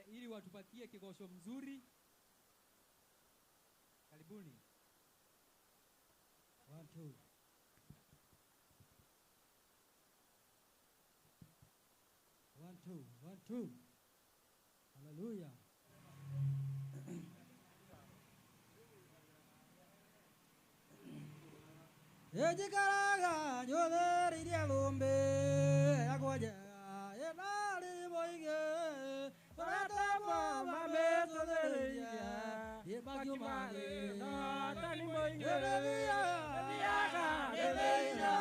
Speaker 5: ili watupatie kigosho mzuri. Karibuni.
Speaker 14: 1 2. 1 2 1 2. Hallelujah. Ejikaraga nyotheririe thũmbĩ yakwa njega ĩnarĩ mũingĩ tũretwo mamĩtũthĩrĩirie ĩmakiumathĩ ĩthiaga ĩthĩinĩ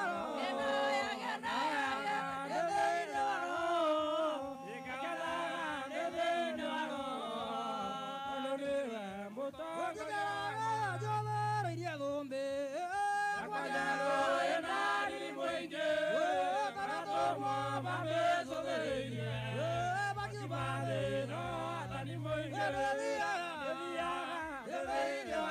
Speaker 14: Ejikaraga nyotheririe thũmbĩ yakwa njega ĩnarĩ mũingĩ tũretwo mamĩtũthĩrĩirie ĩmakiumathĩ ĩthiaga ĩthĩinĩ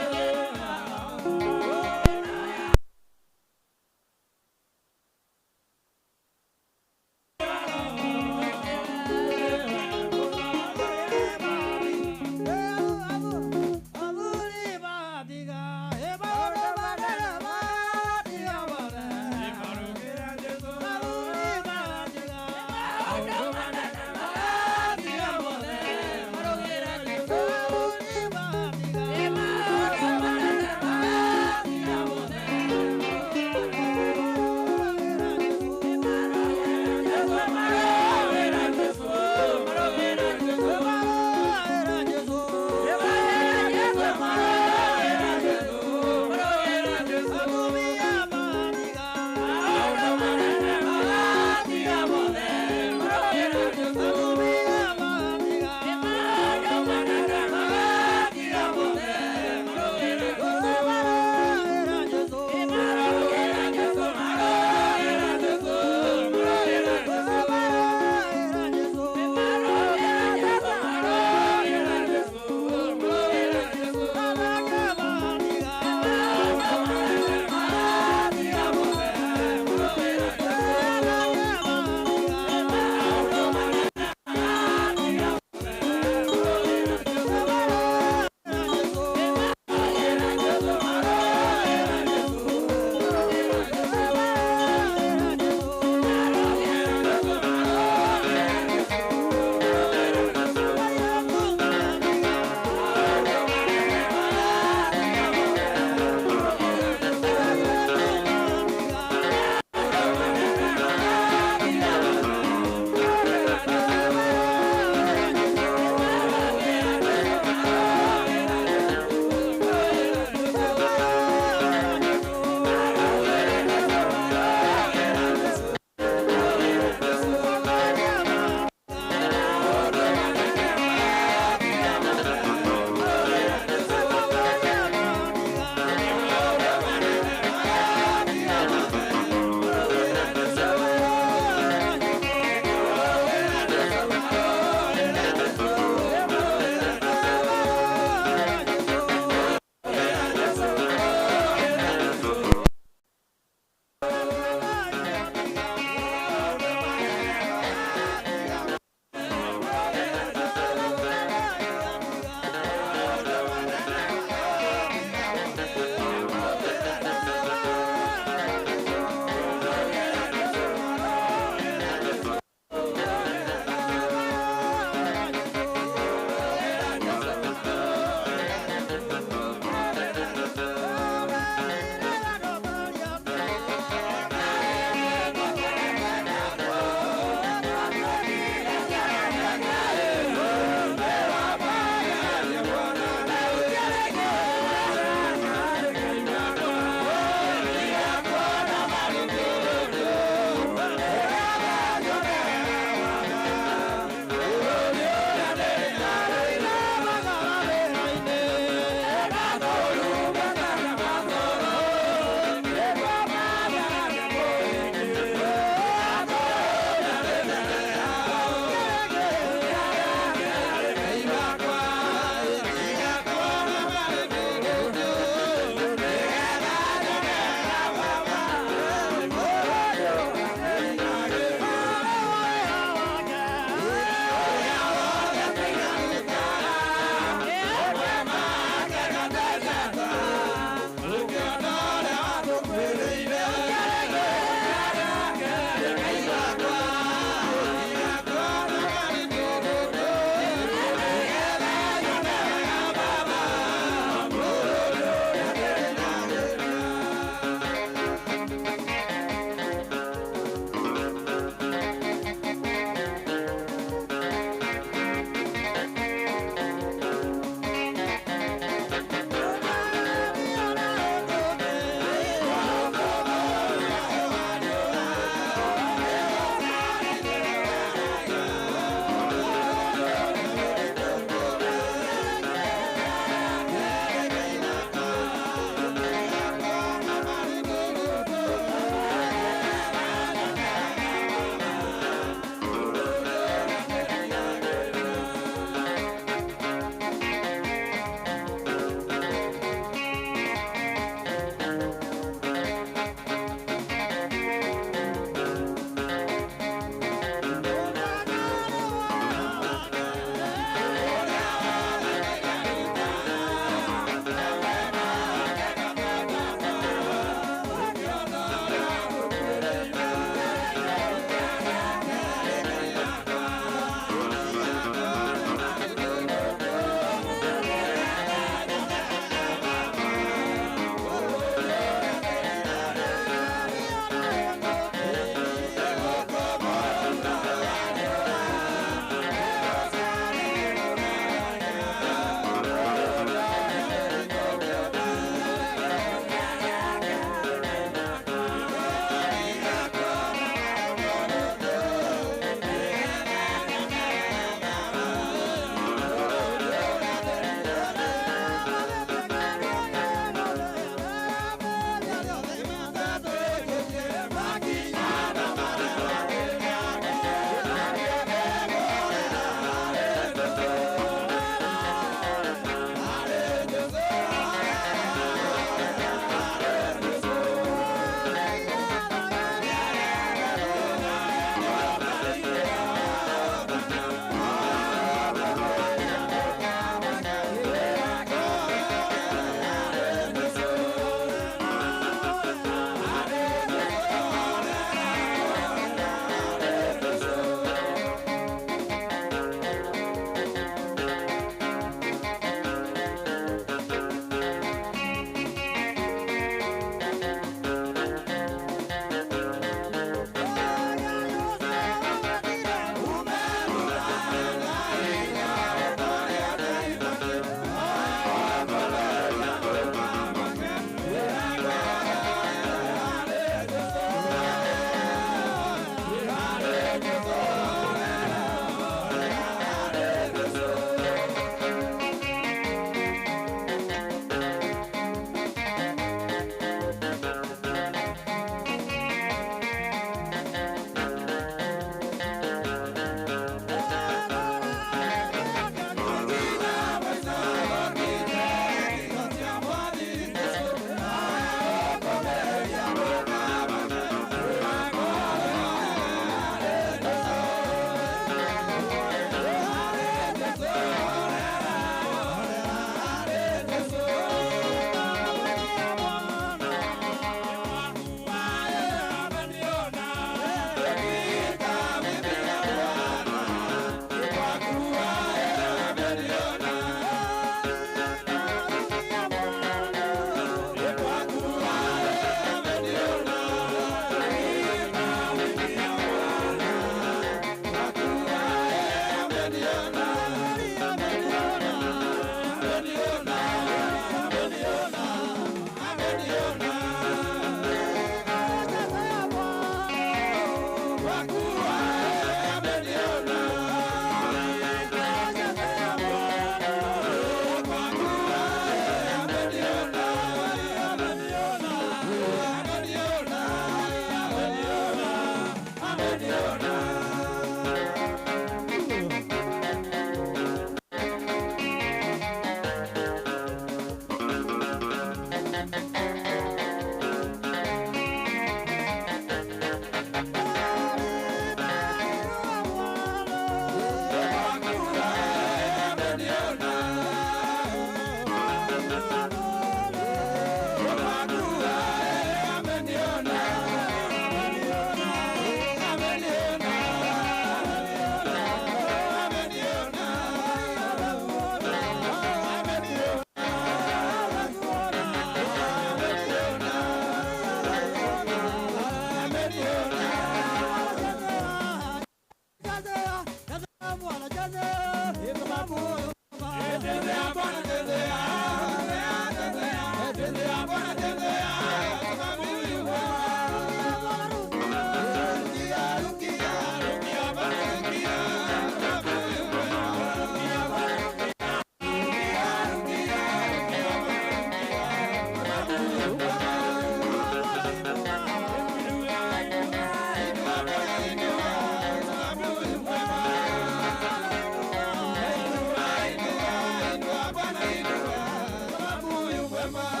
Speaker 14: Bye.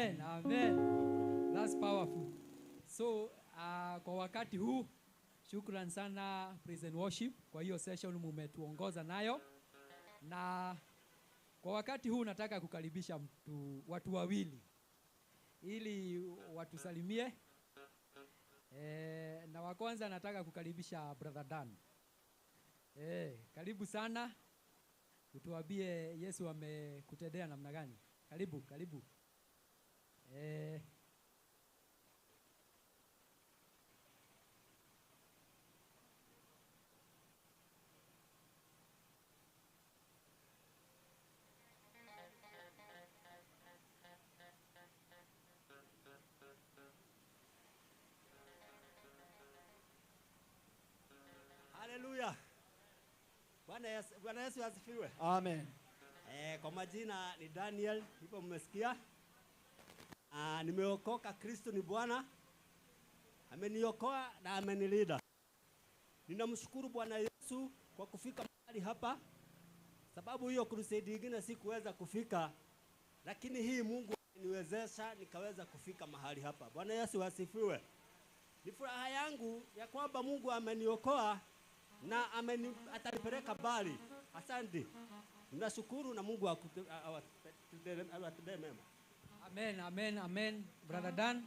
Speaker 5: Amen, amen. That's powerful. So kwa wakati huu, shukran sana Praise and Worship kwa hiyo session mumetuongoza nayo. Na kwa wakati huu nataka kukaribisha watu wawili ili watusalimie. Na wa kwanza nataka kukaribisha Brother Dan. Karibu sana. Utuambie Yesu amekutendea namna gani. Karibu, karibu.
Speaker 15: Haleluya. Bwana Yesu asifiwe.
Speaker 16: Amen.
Speaker 15: Kwa majina ni Daniel, hivyo mmesikia. Nimeokoka, Kristo ni Bwana. Ameniokoa na amenilinda. Ninamshukuru Bwana Yesu kwa kufika mahali hapa. Sababu hiyo crusade nyingine sikuweza kufika, lakini hii Mungu ameniwezesha nikaweza kufika mahali hapa. Bwana Yesu asifiwe. Ni furaha yangu ya kwamba Mungu ameniokoa na atanipeleka mbali. Asante. Ninashukuru na Mungu awatendee mema.
Speaker 5: Amen, amen, amen. Brother Dan,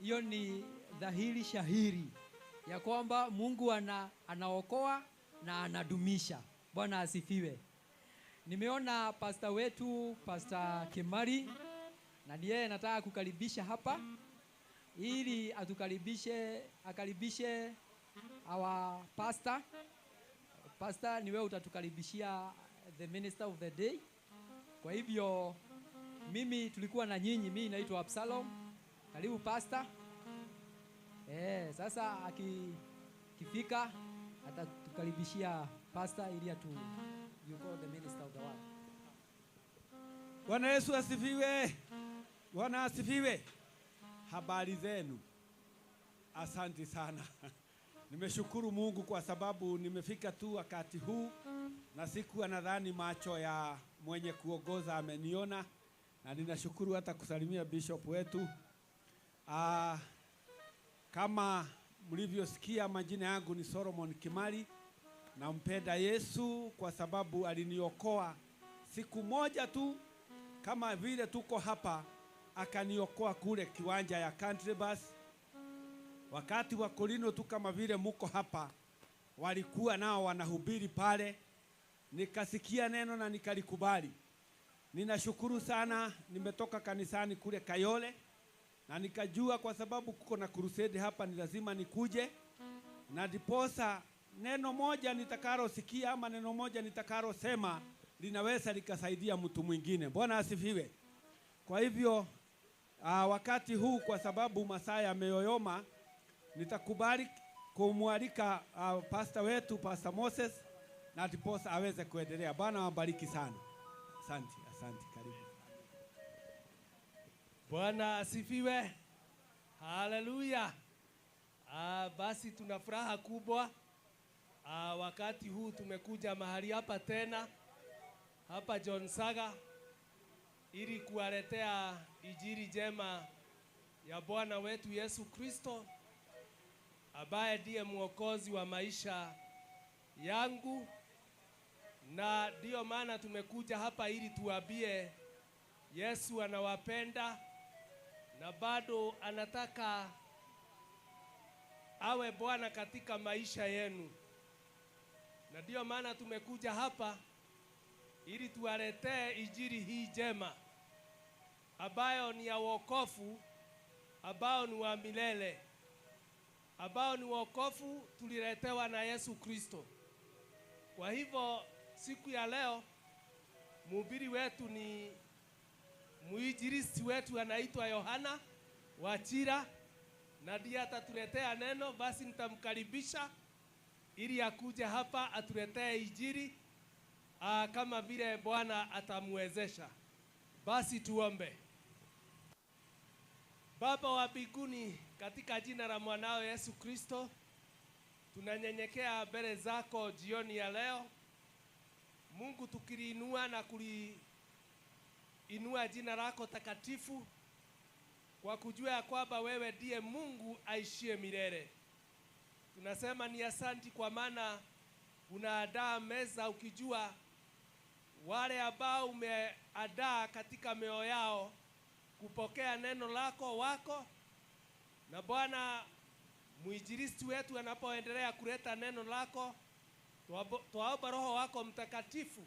Speaker 5: hiyo ni dhahiri shahiri ya kwamba Mungu anaokoa na anadumisha. Bwana asifiwe. Nimeona pastor wetu, Pastor Kimari, na ndiye nataka kukaribisha hapa ili atukaribishe, akaribishe our pastor. Pastor, ni wewe utatukaribishia the minister of the day. Kwa hivyo mimi tulikuwa na nyinyi, mimi naitwa Absalom. Karibu pastor. Sasa akifika atatukaribishia pastor ili you call the minister of the word.
Speaker 17: Bwana Yesu asifiwe. Bwana asifiwe. Habari zenu. Asante sana. Nimeshukuru Mungu kwa sababu nimefika tu wakati huu na sikuwa nadhani macho ya mwenye kuongoza ameniona, na ninashukuru hata kusalimia bishop wetu. Kama mlivyosikia, majina yangu ni Solomon Kimari. Nampenda Yesu kwa sababu aliniokoa siku moja tu, kama vile tuko hapa, akaniokoa kule kiwanja ya Country Bus. Wakati wa Kolino tu kama vile muko hapa, walikuwa nao wanahubiri pale, nikasikia neno na nikalikubali. Ninashukuru sana, nimetoka kanisani kule Kayole na nikajua kwa sababu kuko na crusade hapa ni lazima nikuje, na ndiposa neno moja nitakalosikia ama neno moja nitakalosema linaweza likasaidia mtu mwingine. Bwana asifiwe. Kwa hivyo wakati huu kwa sababu masaa yameyoyoma, nitakubali kumwalika pastor wetu Pastor Moses na ndiposa aweze kuendelea. Bwana awabariki sana. Asante, asante, karibu.
Speaker 18: Bwana asifiwe. Haleluya. Basi tuna furaha kubwa. Wakati huu tumekuja mahali hapa tena, hapa John Saga, ili kuwaletea injili njema ya Bwana wetu Yesu Kristo, ambaye ndiye mwokozi wa maisha yangu. Na ndio maana tumekuja hapa ili tuambie Yesu anawapenda na bado anataka awe Bwana katika maisha yenu. Na ndio maana tumekuja hapa ili tuwaletee injili hii njema ambayo ni ya wokovu, ambao ni wa milele, ambao ni wokovu tuliletewa na Yesu Kristo. Kwa hivyo siku ya leo mhubiri wetu ni mwinjilisti wetu anaitwa Yohana Wachira, na ndiye atatuletea neno. Basi nitamkaribisha ili akuje hapa atuletee injili kama vile Bwana atamwezesha. Basi tuombe. Baba wa mbinguni, katika jina la mwanao Yesu Kristo, tunanyenyekea mbele zako jioni ya leo. Mungu, tukiliinua na kuliinua jina lako takatifu, kwa kujua ya kwamba wewe ndiye Mungu aishie milele. Tunasema ni asanti kwa maana unaandaa meza ukijua wale ambao umeandaa katika mioyo yao kupokea neno lako wako. Na Bwana, mwinjilisti wetu anapoendelea kuleta neno lako, twaomba Roho wako Mtakatifu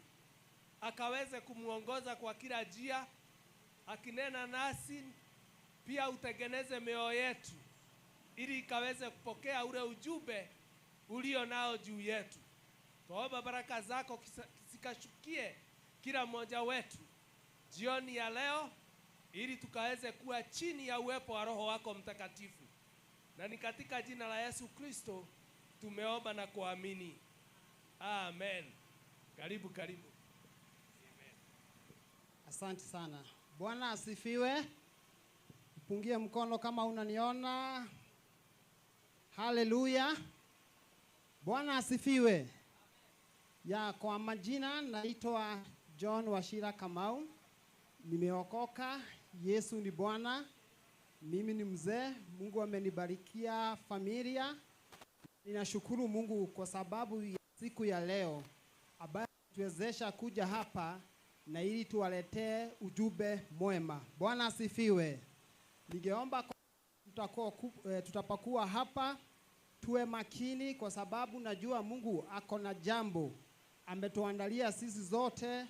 Speaker 18: akaweze kumuongoza kwa kila njia, akinena nasi pia utengeneze mioyo yetu ili ikaweze kupokea ule ujumbe ulio nao juu yetu. Twaomba baraka zako zikashukie kila mmoja wetu jioni ya leo, ili tukaweze kuwa chini ya uwepo wa Roho wako Mtakatifu. Na ni katika jina la Yesu Kristo tumeomba na kuamini. Amen. Karibu, karibu.
Speaker 16: Amen. Asante sana. Bwana asifiwe. Pungie mkono kama unaniona. Haleluya. Bwana asifiwe. Ya, kwa majina naitwa John Wachira Kamau. Nimeokoka, Yesu ni Bwana. Mimi ni mzee, Mungu amenibarikia familia. Ninashukuru Mungu kwa sababu ya siku ya leo ambayo tuwezesha kuja hapa na ili tuwaletee ujumbe mwema. Bwana asifiwe. Ningeomba tutapakuwa hapa tuwe makini, kwa sababu najua Mungu ako na jambo ametuandalia sisi zote,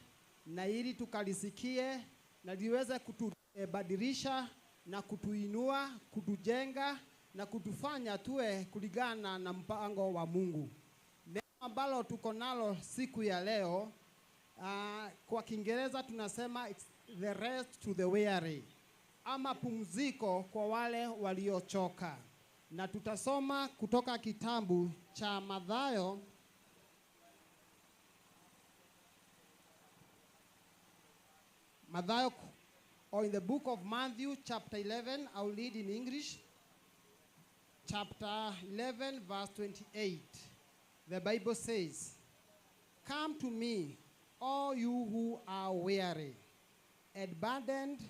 Speaker 16: na ili tukalisikie na liweze kutubadilisha na kutuinua, kutujenga na kutufanya tuwe kulingana na mpango wa Mungu. Neno ambalo tuko nalo siku ya leo, kwa Kiingereza tunasema it's the rest to the weary, ama pumziko kwa wale waliochoka. Na tutasoma kutoka kitabu cha Mathayo or in the book of Matthew chapter 11, I'll read in English. Chapter 11 verse 28. The Bible says, "Come to me, all you who are weary and burdened,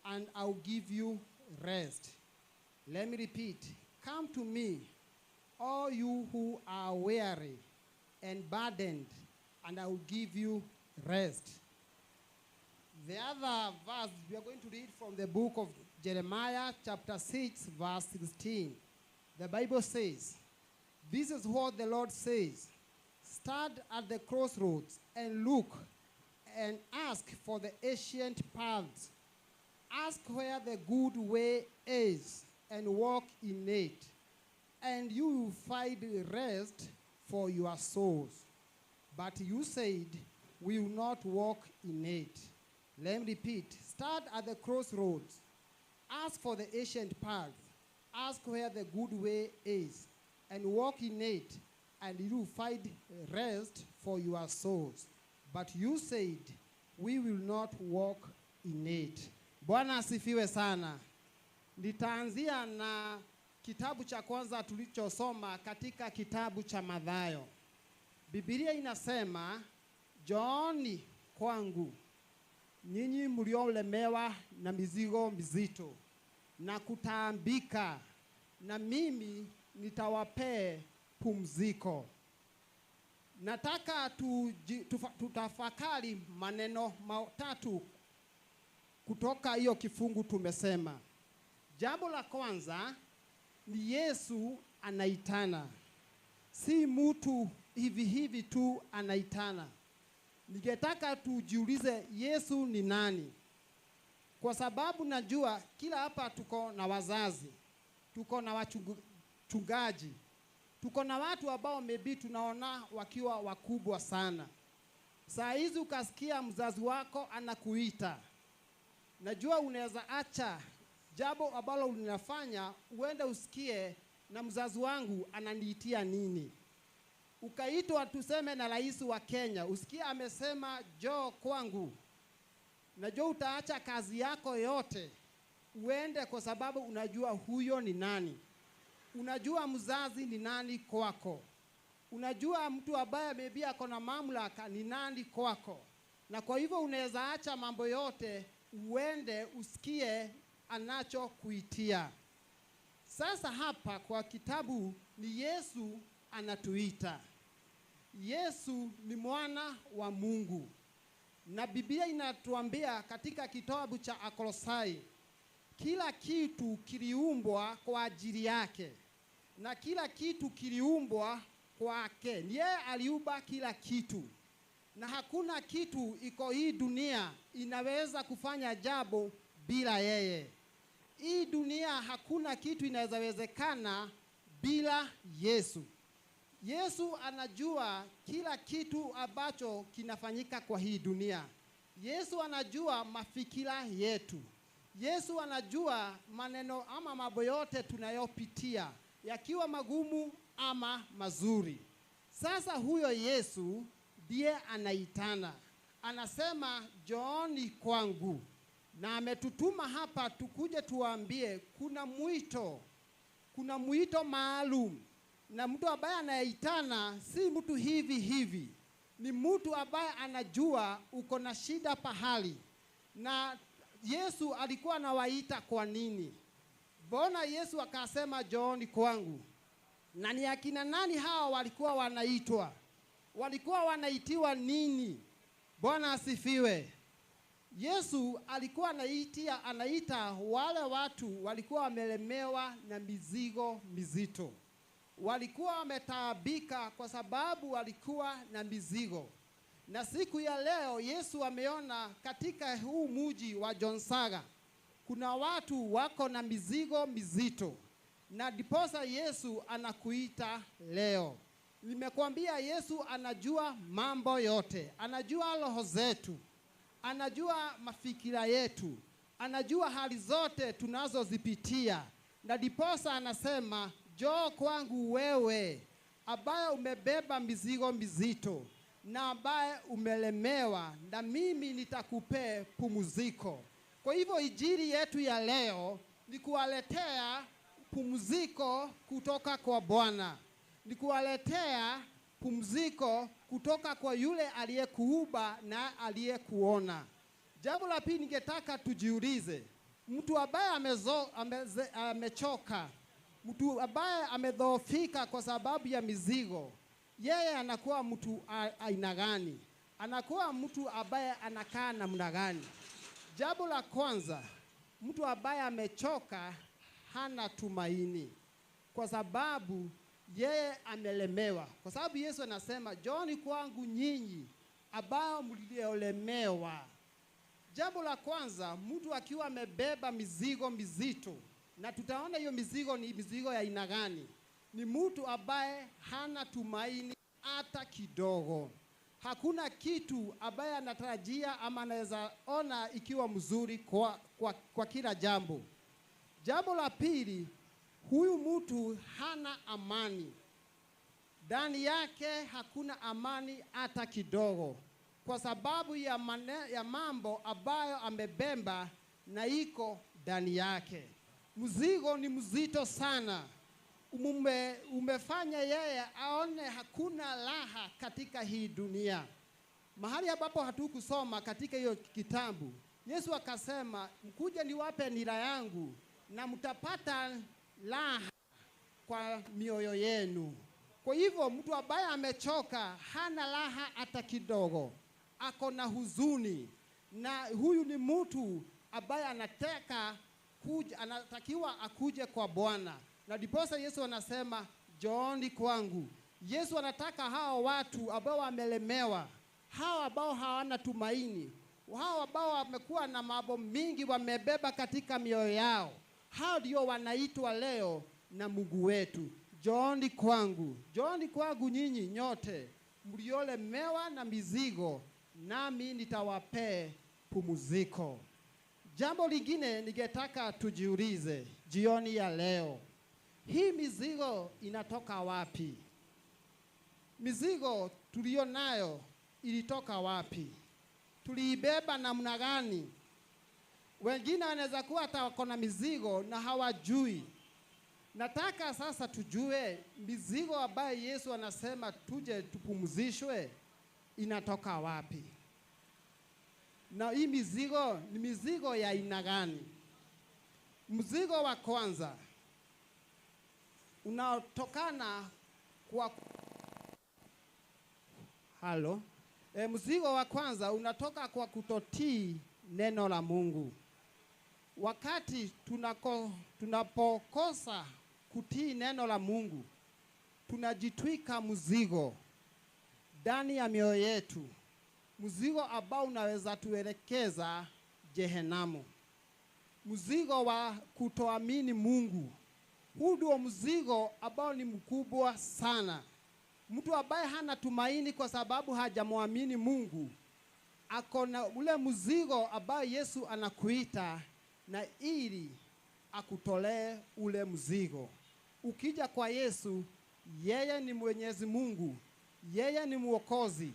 Speaker 16: and I'll give you rest." Let me repeat. Come to me, all you who are weary and burdened, and I will give you rest. The other verse we are going to read from the book of Jeremiah, chapter 6, verse 16. The Bible says, "This is what the Lord says. Stand at the crossroads and look and ask for the ancient paths. Ask where the good way is and walk in it, and you will find rest for your souls. But you said, we will not walk in it." Let me repeat. Start at the crossroads. Ask for the ancient path. Ask where the good way is and walk in it, and you will find rest for your souls. But you said, we will not walk in it. Bwana asifiwe sana. Nitaanzia na kitabu cha kwanza tulichosoma katika kitabu cha Mathayo. Biblia inasema, "Njooni kwangu nyinyi mliolemewa na mizigo mizito na kutaabika, na mimi nitawapee pumziko." Nataka tutafakari maneno matatu kutoka hiyo kifungu tumesema. Jambo la kwanza ni Yesu anaitana. Si mtu hivi hivi tu anaitana. Ningetaka tujiulize Yesu ni nani? Kwa sababu najua kila hapa tuko na wazazi, tuko na wachungaji, tuko na watu ambao maybe tunaona wakiwa wakubwa sana. Saa hizi ukasikia mzazi wako anakuita, najua unaweza acha jambo ambalo unafanya uende usikie na mzazi wangu ananiitia nini. Ukaitwa tuseme na rais wa Kenya, usikie amesema njoo kwangu, najua utaacha kazi yako yote uende, kwa sababu unajua huyo ni nani. Unajua mzazi ni nani kwako. Unajua mtu ambaye maybe ako na mamlaka ni nani kwako. Na kwa hivyo unaweza acha mambo yote uende usikie anachokuitia. Sasa hapa kwa kitabu ni Yesu anatuita. Yesu ni mwana wa Mungu. Na Biblia inatuambia katika kitabu cha Akolosai, kila kitu kiliumbwa kwa ajili yake, na kila kitu kiliumbwa kwake. Ni yeye aliumba kila kitu, na hakuna kitu iko hii dunia inaweza kufanya jambo bila yeye. Hii dunia hakuna kitu inawezawezekana bila Yesu. Yesu anajua kila kitu ambacho kinafanyika kwa hii dunia. Yesu anajua mafikira yetu. Yesu anajua maneno ama mambo yote tunayopitia, yakiwa magumu ama mazuri. Sasa huyo Yesu ndiye anaitana. Anasema njooni kwangu. Na ametutuma hapa tukuje tuambie kuna mwito. Kuna mwito maalum. Na mtu ambaye anaitana si mtu hivi hivi. Ni mtu ambaye anajua uko na shida pahali. Na Yesu alikuwa anawaita kwa nini? Mbona Yesu akasema njooni kwangu? Na ni akina nani hawa walikuwa wanaitwa? Walikuwa wanaitiwa nini? Bwana asifiwe. Yesu alikuwa anaita wale watu walikuwa wamelemewa na mizigo mizito. Walikuwa wametaabika kwa sababu walikuwa na mizigo. Na siku ya leo Yesu ameona katika huu mji wa Jonsaga kuna watu wako na mizigo mizito. Na ndiposa Yesu anakuita leo. Nimekuambia Yesu anajua mambo yote. Anajua roho zetu. Anajua mafikira yetu. Anajua hali zote tunazozipitia. Na ndiposa anasema njoo kwangu wewe ambaye umebeba mizigo mizito na ambaye umelemewa, na mimi nitakupea pumziko. Kwa hivyo injili yetu ya leo ni kuwaletea pumziko kutoka kwa Bwana. Ni kuwaletea pumziko kutoka kwa yule aliyekuumba na aliyekuona. Jambo la pili ningetaka tujiulize, mtu ambaye amechoka, mtu ambaye amedhoofika kwa sababu ya mizigo, yeye anakuwa mtu aina gani? Anakuwa mtu ambaye anakaa namna gani? Jambo la kwanza, mtu ambaye amechoka hana tumaini, kwa sababu yeye amelemewa. Kwa sababu Yesu anasema njooni kwangu nyinyi ambao mliolemewa. Jambo la kwanza, mtu akiwa amebeba mizigo mizito, na tutaona hiyo mizigo ni mizigo ya aina gani, ni mtu ambaye hana tumaini hata kidogo. Hakuna kitu ambaye anatarajia ama anaweza ona ikiwa mzuri kwa kila jambo. Jambo la pili, huyu mtu hana amani. Ndani yake hakuna amani hata kidogo, kwa sababu ya mambo ambayo amebeba na iko ndani yake. Mzigo ni mzito sana. Umefanya yeye aone hakuna raha katika hii dunia. Mahali ambapo hatukusoma katika hiyo kitabu, Yesu akasema mkuje niwape nira yangu na mtapata raha kwa mioyo yenu. Kwa hivyo mtu ambaye amechoka hana raha hata kidogo, ako na huzuni, na huyu ni mtu ambaye anatakiwa akuje kwa Bwana. Na ndiposa Yesu anasema njooni kwangu. Yesu anataka hao watu ambao wamelemewa, hao ambao hawana tumaini, hao ambao wamekuwa na mambo mingi wamebeba katika mioyo yao, hao ndio wanaitwa leo na Mungu wetu. Njooni kwangu, njooni kwangu nyinyi nyote mliolemewa na mizigo, nami nitawapee pumziko. Jambo lingine ningetaka tujiulize jioni ya leo, hii mizigo inatoka wapi? Mizigo tulio nayo ilitoka wapi? Tuliibeba namna gani? Wengine wanaweza kuwa hata wako na mizigo na hawajui. Nataka sasa tujue mizigo ambayo Yesu anasema tuje tupumzishwe inatoka wapi? Na hii mizigo ni mizigo ya aina gani? Mzigo wa kwanza unaotokana kwa halo. Mzigo wa kwanza unatoka kwa kutotii neno la Mungu. Wakati tunapokosa kutii neno la Mungu, tunajitwika mzigo ndani ya mioyo yetu, mzigo ambao unaweza tuelekeza jehenamu. Mzigo wa kutoamini Mungu. Huu ndio mzigo ambao ni mkubwa sana. Mtu ambaye hana tumaini kwa sababu hajamwamini Mungu, ako na ule mzigo ambao Yesu anakuita na ili akutolee ule mzigo. Ukija kwa Yesu, yeye ni Mwenyezi Mungu, yeye ni Mwokozi,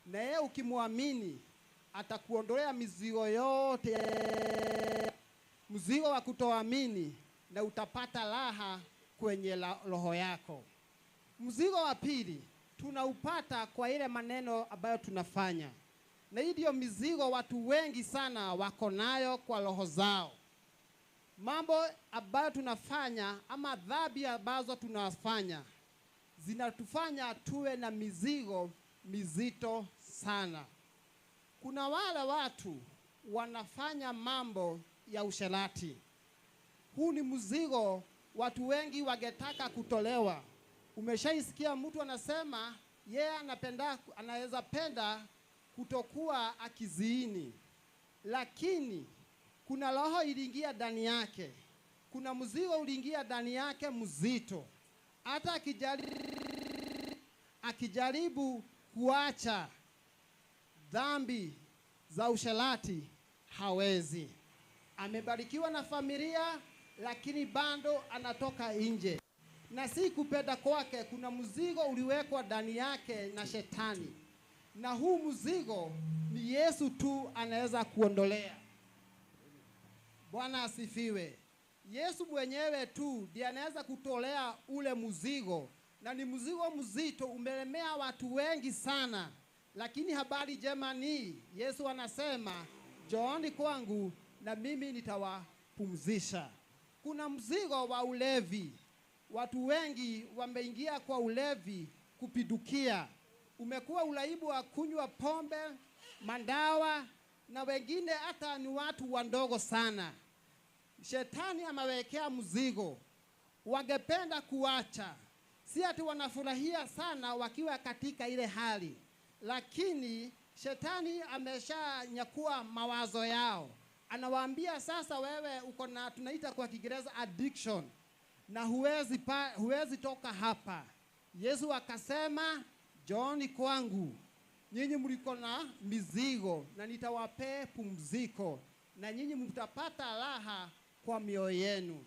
Speaker 16: na yeye ukimwamini atakuondolea mizigo yote, mzigo wa kutoamini, na utapata raha kwenye roho yako. Mzigo wa pili tunaupata kwa ile maneno ambayo tunafanya, na hii ndio mizigo watu wengi sana wako nayo kwa roho zao. Mambo ambayo tunafanya ama dhambi ambazo tunafanya zinatufanya tuwe na mizigo mizito sana. Kuna wale watu wanafanya mambo ya usherati. Huu ni mzigo watu wengi wangetaka kutolewa. Umeshaisikia mtu anasema yeye anaweza penda kutokuwa akiziini, lakini kuna roho iliingia ndani yake, kuna mzigo uliingia ndani yake mzito. Hata akijaribu kuacha dhambi za usherati hawezi. Amebarikiwa na familia, lakini bado anatoka nje, na si kupenda kwake. Kuna mzigo uliwekwa ndani yake na shetani, na huu mzigo ni Yesu tu anaweza kuondolea. Bwana asifiwe. Yesu mwenyewe tu ndiye anaweza kutolea ule mzigo, na ni mzigo mzito, umelemea watu wengi sana. Lakini habari njema ni Yesu anasema, njooni kwangu na mimi nitawapumzisha. Kuna mzigo wa ulevi. Watu wengi wameingia kwa ulevi kupidukia. Umekuwa uraibu wa kunywa pombe, mandawa, na wengine hata ni watu wandogo sana. Shetani amewekea mzigo, wangependa kuacha. Si ati wanafurahia sana wakiwa katika ile hali, lakini shetani ameshanyakua mawazo yao. Anawaambia sasa, wewe uko na, tunaita kwa Kiingereza addiction, na huwezi toka hapa. Yesu akasema, njooni kwangu nyinyi mliko na mizigo, na nitawapee pumziko, na nyinyi mtapata raha kwa mioyo yenu.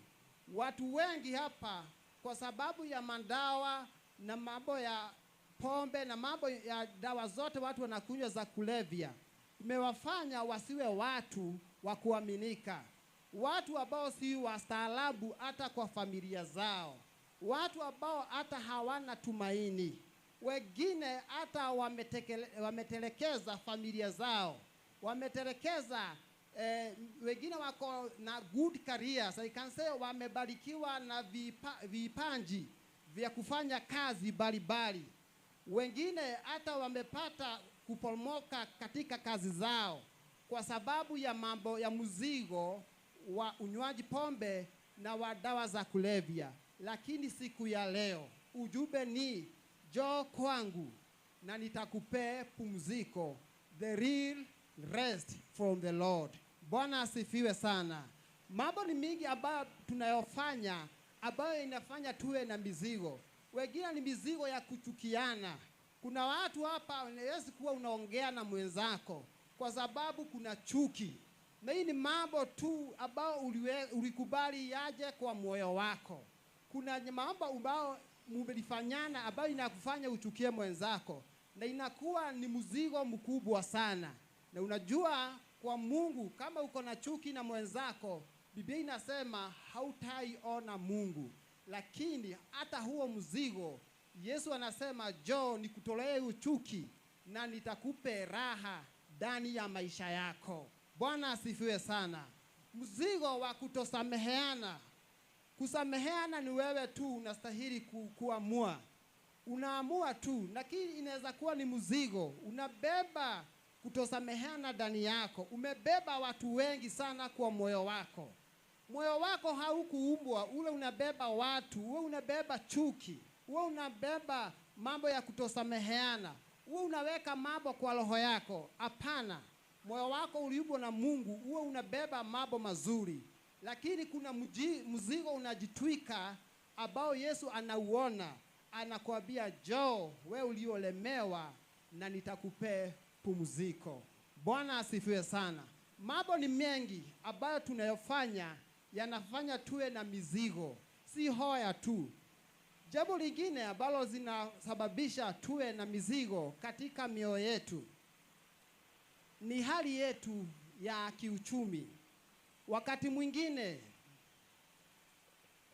Speaker 16: Watu wengi hapa kwa sababu ya mandawa na mambo ya pombe na mambo ya dawa zote watu wanakunywa za kulevya, imewafanya wasiwe watu wa kuaminika, watu ambao si wastaarabu hata kwa familia zao, watu ambao hata hawana tumaini. Wengine hata wametelekeza familia zao, wametelekeza wengine wako na good careers, I can say wamebarikiwa na vipanji vya kufanya kazi mbalimbali. Wengine hata wamepata kuporomoka katika kazi zao kwa sababu ya mambo ya mzigo wa unywaji pombe na wa dawa za kulevya. Lakini siku ya leo ujumbe ni njoo kwangu na nitakupea pumziko, the real rest from the Lord. Bwana asifiwe sana. Mambo ni mingi ambayo tunayofanya ambayo inafanya tuwe na mizigo. Wengine ni mizigo ya kuchukiana. Kuna watu hapa unaweza kuwa unaongea na mwenzako kwa sababu kuna chuki, na hii ni mambo tu ambayo ulikubali yaje kwa moyo wako. Kuna mambo ambayo mlifanyana ambayo inakufanya uchukie mwenzako, na inakuwa ni mzigo mkubwa sana. Na unajua kwa Mungu, kama uko na chuki na mwenzako, Biblia inasema hautaiona Mungu. Lakini hata huo mzigo, Yesu anasema njoo nikutolee uchuki na nitakupe raha ndani ya maisha yako. Bwana asifiwe sana. Mzigo wa kutosameheana. Kusameheana ni wewe tu unastahili kuamua. Unaamua tu, lakini inaweza kuwa ni mzigo. Unabeba kutosameheana ndani yako. Umebeba watu wengi sana kwa moyo wako. Moyo wako haukuumbwa ule unabeba watu, uwe unabeba chuki, uwe unabeba mambo ya kutosameheana, uwe unaweka mambo kwa roho yako. Hapana, moyo wako uliumbwa na Mungu, uwe unabeba mambo mazuri. Lakini kuna mzigo unajitwika ambao Yesu anauona, anakuambia njoo wewe uliolemewa na nitakupea pumziko. Bwana asifiwe sana. Mambo ni mengi ambayo tunayofanya yanafanya tuwe na mizigo, si hoya tu. Jambo lingine ambalo zinasababisha tuwe na mizigo katika mioyo yetu ni hali yetu ya kiuchumi. Wakati mwingine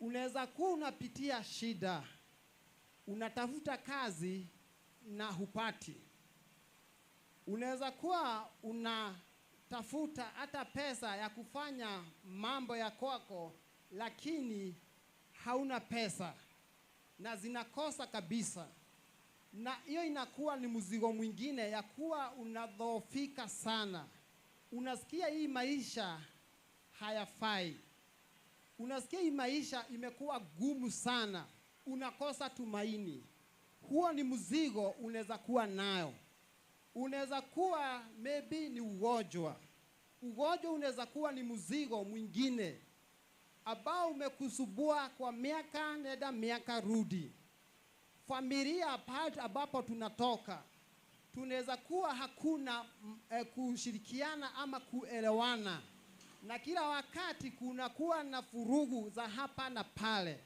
Speaker 16: unaweza kuwa unapitia shida, unatafuta kazi na hupati. Unaweza kuwa unatafuta hata pesa ya kufanya mambo ya kwako, lakini hauna pesa na zinakosa kabisa. Na hiyo inakuwa ni mzigo mwingine ya kuwa unadhoofika sana. Unasikia hii maisha hayafai. Unasikia hii maisha imekuwa gumu sana. Unakosa tumaini. Huo ni mzigo unaweza kuwa nayo. Unaweza kuwa maybe ni ugonjwa. Ugonjwa unaweza kuwa ni mzigo mwingine ambao umekusubua kwa miaka nenda miaka rudi. Familia part ambapo tunatoka, tunaweza kuwa hakuna kushirikiana ama kuelewana, na kila wakati kunakuwa na furugu za hapa na pale,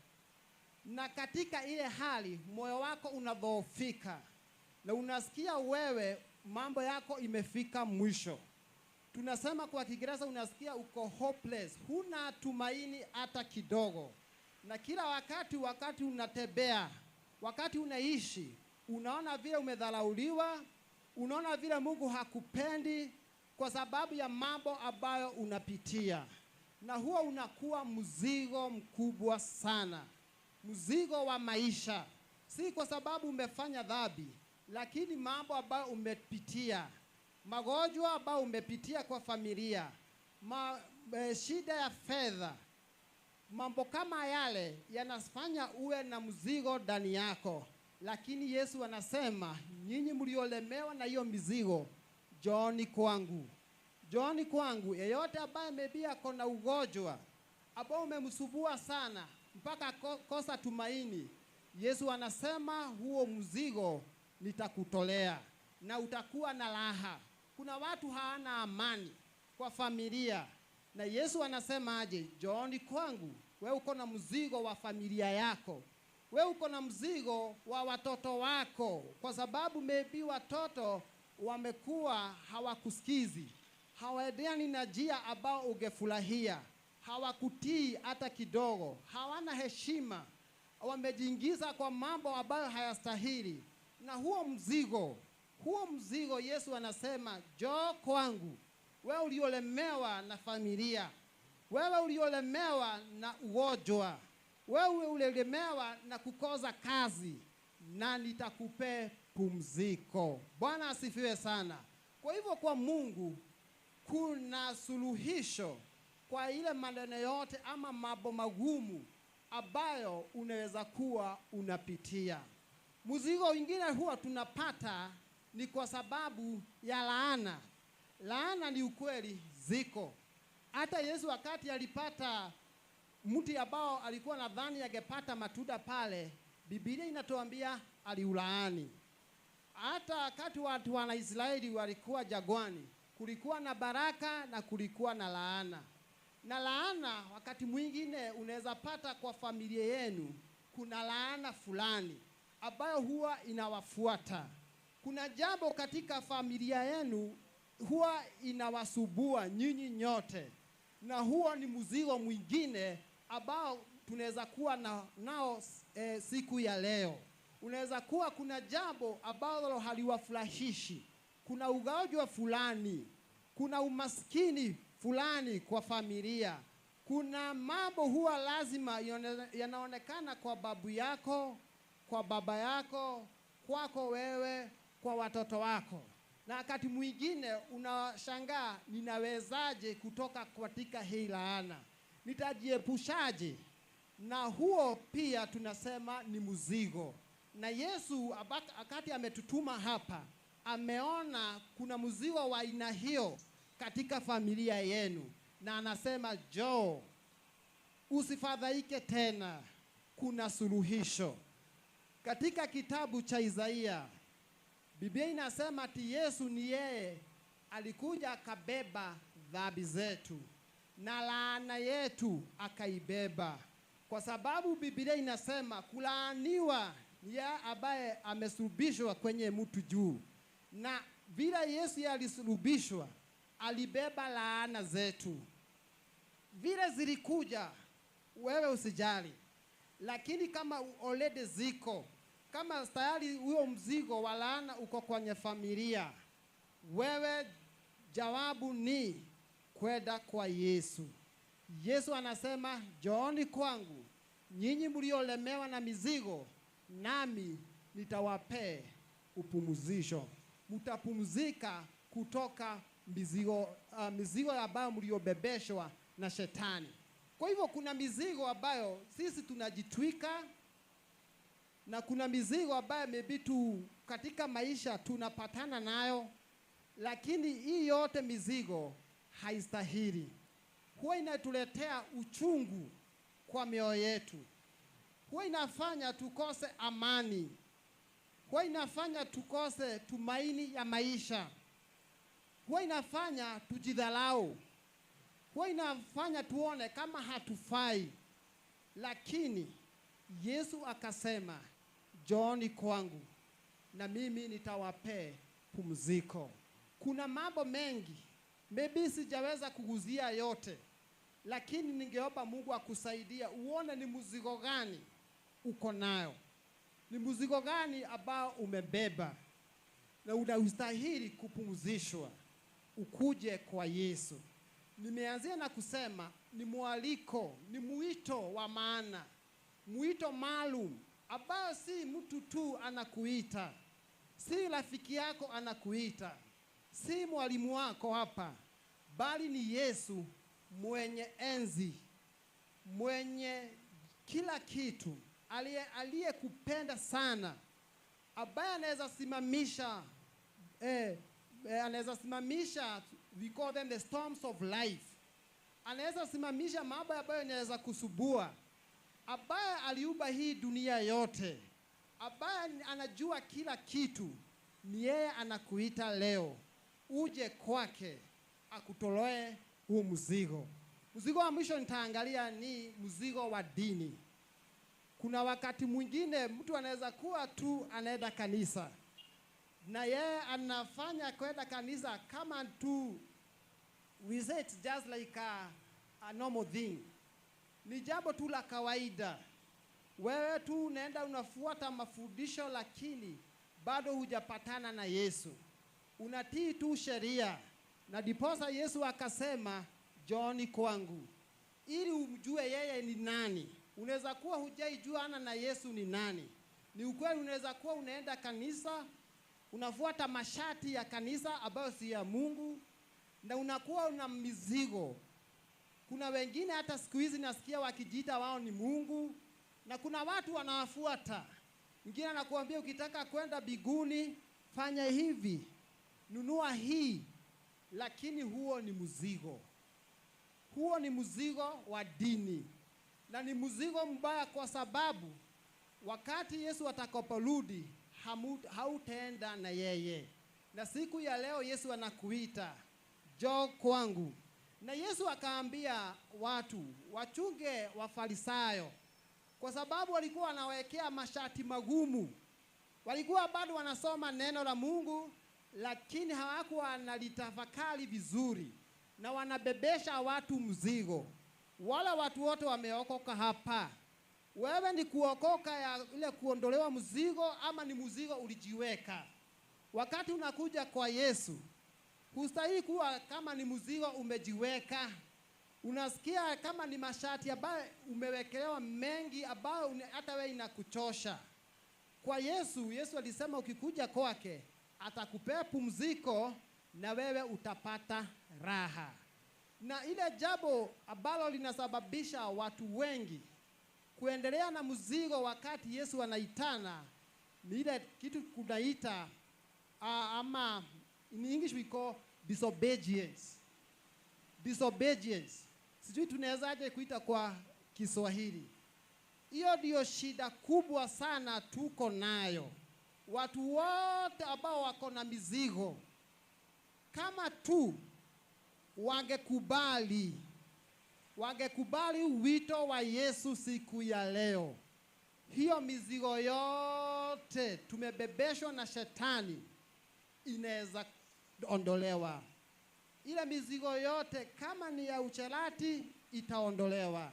Speaker 16: na katika ile hali moyo wako unadhoofika na unasikia wewe mambo yako imefika mwisho. Tunasema kwa Kiingereza unasikia uko hopeless, huna tumaini hata kidogo. Na kila wakati unatembea, wakati unaishi, unaona vile umedharauliwa, unaona vile Mungu hakupendi kwa sababu ya mambo ambayo unapitia. Na huo unakuwa mzigo mkubwa sana, mzigo wa maisha. Si kwa sababu umefanya dhambi, lakini mambo ambayo umepitia, magonjwa ambayo umepitia kwa familia, shida ya fedha, mambo kama yale yanafanya uwe na mzigo ndani yako. Lakini Yesu anasema, nyinyi mliolemewa na hiyo mizigo, njooni kwangu. Njooni kwangu. Yeyote ambaye maybe ako na ugonjwa ambao umemsubua sana mpaka kosa tumaini, Yesu anasema huo mzigo nitakutolea na utakuwa na raha. Kuna watu hawana amani kwa familia, na Yesu anasema aje? Njooni kwangu. Wewe uko na mzigo wa familia yako, wewe uko na mzigo wa watoto wako, kwa sababu maybe watoto wamekuwa hawakusikizi, hawaendani na njia ambao ungefurahia, hawakutii hata kidogo, hawana heshima, wamejiingiza kwa mambo ambayo hayastahili. Na huo mzigo Yesu anasema njoo kwangu, wewe uliolemewa na familia, wewe uliolemewa na ugonjwa, wewe uliolemewa na kukosa kazi, na nitakupe pumziko. Bwana asifiwe sana. Kwa hivyo kwa Mungu kuna suluhisho kwa ile maneno yote ama mambo magumu ambayo unaweza kuwa unapitia. Mzigo mwingine huwa tunapata ni kwa sababu ya laana. Laana ni ukweli ziko. Hata Yesu wakati alipata mti ambao alikuwa nadhani angepata matunda pale, Biblia inatuambia aliulaani. Hata wakati watu wa Israeli walikuwa jangwani, kulikuwa na baraka na kulikuwa na laana. Na laana wakati mwingine unaweza pata kwa familia yenu, kuna laana fulani ambayo huwa inawafuata. Kuna jambo katika familia yenu huwa inawasubua nyinyi nyote, na huo ni mzigo mwingine ambao tunaweza kuwa nao siku ya leo. Unaweza kuwa kuna jambo ambalo haliwafurahishi, kuna ugonjwa fulani, kuna umaskini fulani kwa familia. Kuna mambo huwa lazima yanaonekana kwa babu yako, kwa baba yako, kwako wewe, kwa watoto wako. Na wakati mwingine unashangaa, ninawezaje kutoka katika hii laana? Nitajiepushaje? Na huo pia tunasema ni mzigo. Na Yesu wakati ametutuma hapa, ameona kuna mzigo wa aina hiyo katika familia yenu. Na anasema, njoo, usifadhaike tena, kuna suluhisho. Katika kitabu cha Isaia, Biblia inasema ati Yesu ni yeye alikuja akabeba dhambi zetu na laana yetu akaibeba. Kwa sababu Biblia inasema kulaaniwa ni yeye ambaye amesulubishwa kwenye mtu juu. Na vile Yesu alisulubishwa, alibeba laana zetu. Vile zilikuja, wewe usijali. Lakini kama already ziko, kama tayari huo mzigo wa laana uko kwenye familia, wewe jawabu ni kwenda kwa Yesu. Yesu anasema, njooni kwangu nyinyi mliolemewa na mizigo, nami nitawapee upumzisho. Mtapumzika kutoka mizigo ambayo mliobebeshwa na shetani. Kwa hivyo kuna mizigo ambayo sisi tunajitwika, na kuna mizigo ambayo maybe tu katika maisha tunapatana nayo, lakini hii yote mizigo haistahili. Huwa inatuletea uchungu kwa mioyo yetu. Huwa inafanya tukose amani. Huwa inafanya tukose tumaini ya maisha. Huwa inafanya tujidharau. Huwa inafanya tuone kama hatufai. Lakini Yesu akasema, njooni kwangu na mimi nitawapee pumziko. Kuna mambo mengi, maybe sijaweza kuguzia yote, lakini ningeomba Mungu akusaidia uone ni mzigo gani uko nayo, ni mzigo gani ambao umebeba na unastahili kupumzishwa, ukuje kwa Yesu. Nimeanzia na kusema ni mwaliko, ni mwito wa maana, mwito maalum ambao si mtu tu anakuita, si rafiki yako anakuita, si mwalimu wako hapa, bali ni Yesu mwenye enzi, mwenye kila kitu, aliyekupenda sana, ambaye anaweza simamisha, anaweza simamisha, we call them the storms of life. Anaweza simamisha mambo ambayo yanaweza kusubua, ambaye aliumba hii dunia yote, ambaye anajua kila kitu. Ni yeye anakuita leo uje kwake akutolee huu mzigo. Mzigo wa mwisho nitaangalia ni mzigo wa dini. Kuna wakati mwingine mtu anaweza kuwa tu anaenda kanisa, na yeye anafanya kwenda kanisa kama tu, we say it's just like a normal thing. Ni jambo tu la kawaida. Wewe tu unaenda unafuata mafundisho, lakini bado hujapatana na Yesu. Unatii tu sheria. Na diposa Yesu akasema, njooni kwangu ili umjue yeye ni nani. Unaweza kuwa hujaijuana na Yesu ni nani. Ni ukweli unaweza kuwa unaenda kanisa, unafuata masharti ya kanisa ambayo si ya Mungu, na unakuwa una mizigo. Kuna wengine hata siku hizi nasikia wakijiita wao ni Mungu, na kuna watu wanawafuata. Mwingine anakuambia ukitaka kwenda biguni fanya hivi, nunua hii, lakini huo ni mzigo. Huo ni mzigo wa dini. Na ni mzigo mbaya, kwa sababu wakati Yesu atakaporudi hautaenda na yeye. Na siku ya leo Yesu anakuita, njoo kwangu. Na Yesu akaambia watu wachunge Wafarisayo, kwa sababu walikuwa wanawekea masharti magumu. Walikuwa bado wanasoma neno la Mungu, lakini hawakuwa wanalitafakari vizuri, na wanabebesha watu mzigo. Wala watu wote wameokoka hapa. Wewe ni kuokoka ya ile kuondolewa mzigo, ama ni mzigo ulijiweka? Wakati unakuja kwa Yesu, Hustahili kuwa kama ni mzigo umejiweka. Unasikia kama ni mashati ambayo umewekelewa mengi ambayo hata wewe inakuchosha. Kwa Yesu, Yesu alisema ukikuja kwake atakupea pumziko na wewe utapata raha. Na ile jambo ambalo linasababisha watu wengi kuendelea na mzigo wakati Yesu anaitana ni ile kitu kunaita ama in English we call disobedience. Disobedience. Sijui tunawezaje kuita kwa Kiswahili. Hiyo ndio shida kubwa sana tuko nayo. Watu wote ambao wako na mizigo, kama tu wangekubali wito wa Yesu siku ya leo, hiyo mizigo yote tumebebeshwa na shetani inaweza ondolewa. Ile mizigo yote kama ni ya usherati itaondolewa,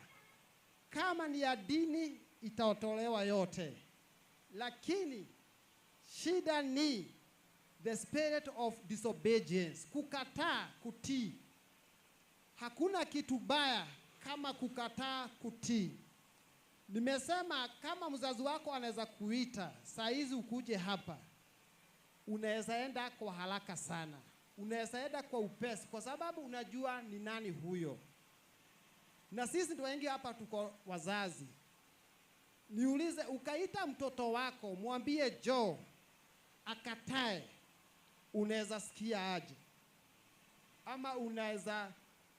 Speaker 16: kama ni ya dini itaondolewa yote. Lakini shida ni the spirit of disobedience, kukataa kutii. Hakuna kitu baya kama kukataa kutii. Nimesema kama mzazi wako anaweza kuita saa hizi ukuje hapa, unaweza enda kwa haraka sana, unaweza enda kwa upesi, kwa sababu unajua ni nani huyo. Na sisi ndio wengi hapa tuko wazazi. Niulize, ukaita mtoto wako mwambie njoo, akatae, unaweza sikia aje? Ama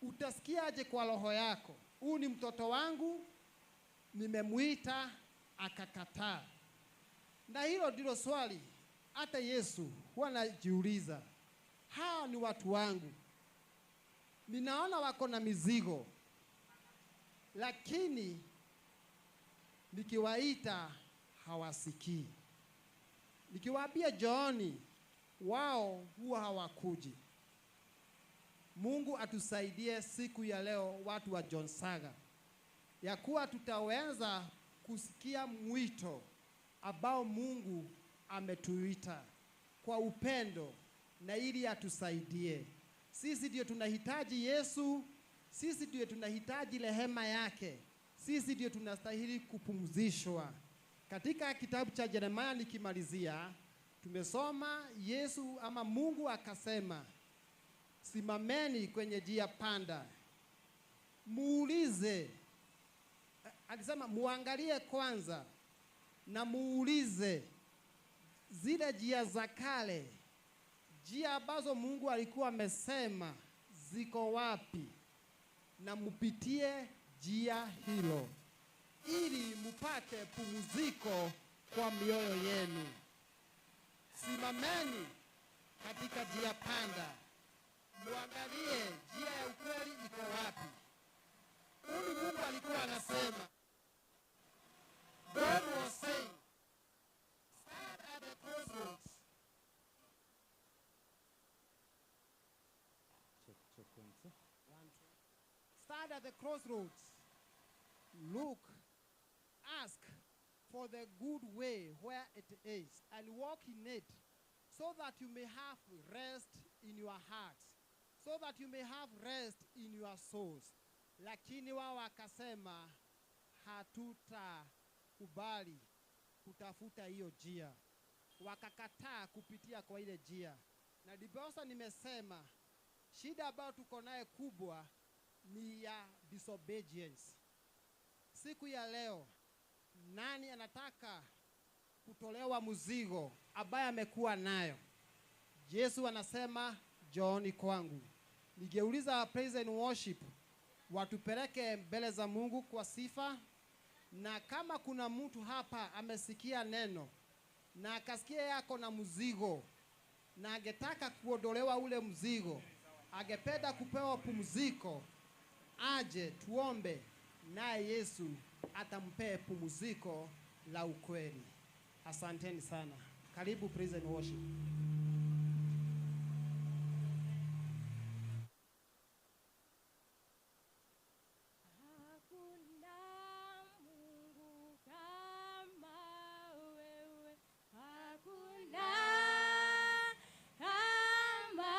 Speaker 16: utasikia aje kwa roho yako? Huu ni mtoto wangu, nimemuita akakataa. Na hilo ndilo swali hata Yesu huwa anajiuliza. Hawa ni watu wangu, ninaona wako na mizigo, lakini nikiwaita hawasikii. Nikiwaambia njooni, wao huwa hawakuji. Mungu atusaidie siku ya leo watu wa John Saga, ya kuwa tutaweza kusikia mwito ambao Mungu ametuita kwa upendo, na ili atusaidie. Sisi ndio tunahitaji Yesu, sisi ndio tunahitaji rehema yake, sisi ndio tunastahili kupumzishwa. Katika kitabu cha Yeremia nikimalizia, tumesoma Yesu ama Mungu akasema, simameni kwenye njia panda, muulize. Alisema muangalie kwanza na muulize zile njia za kale, njia ambazo Mungu alikuwa amesema ziko wapi, na mupitie njia hilo ili mupate pumziko kwa mioyo yenu. Simameni katika njia panda, muangalie njia ya ukweli iko wapi. Huyu Mungu alikuwa anasema, God was saying, stand at the crossroads.
Speaker 9: Check, check, 1, 2.
Speaker 16: Stand at the crossroads. Look, ask for the good way where it is, and walk in it, so that you may have rest in your hearts, so that you may have rest in your souls. Lakini wao wakasema, hatutakubali kutafuta hiyo njia. Wakakataa kupitia kwa ile njia. Na ndiposa nimesema shida ambayo tuko naye kubwa ni ya disobedience. Siku ya leo, nani anataka kutolewa mzigo ambaye amekuwa nayo? Yesu anasema njooni kwangu. Nigeuliza praise and worship watupeleke mbele za Mungu kwa sifa. Na kama kuna mtu hapa amesikia neno na akasikia yako na mzigo na angetaka kuondolewa ule mzigo, angependa kupewa pumziko, aje tuombe, naye Yesu atampee pumziko la ukweli. Asanteni sana. Karibu praise and worship.
Speaker 19: Hakuna Mungu kama wewe, hakuna kama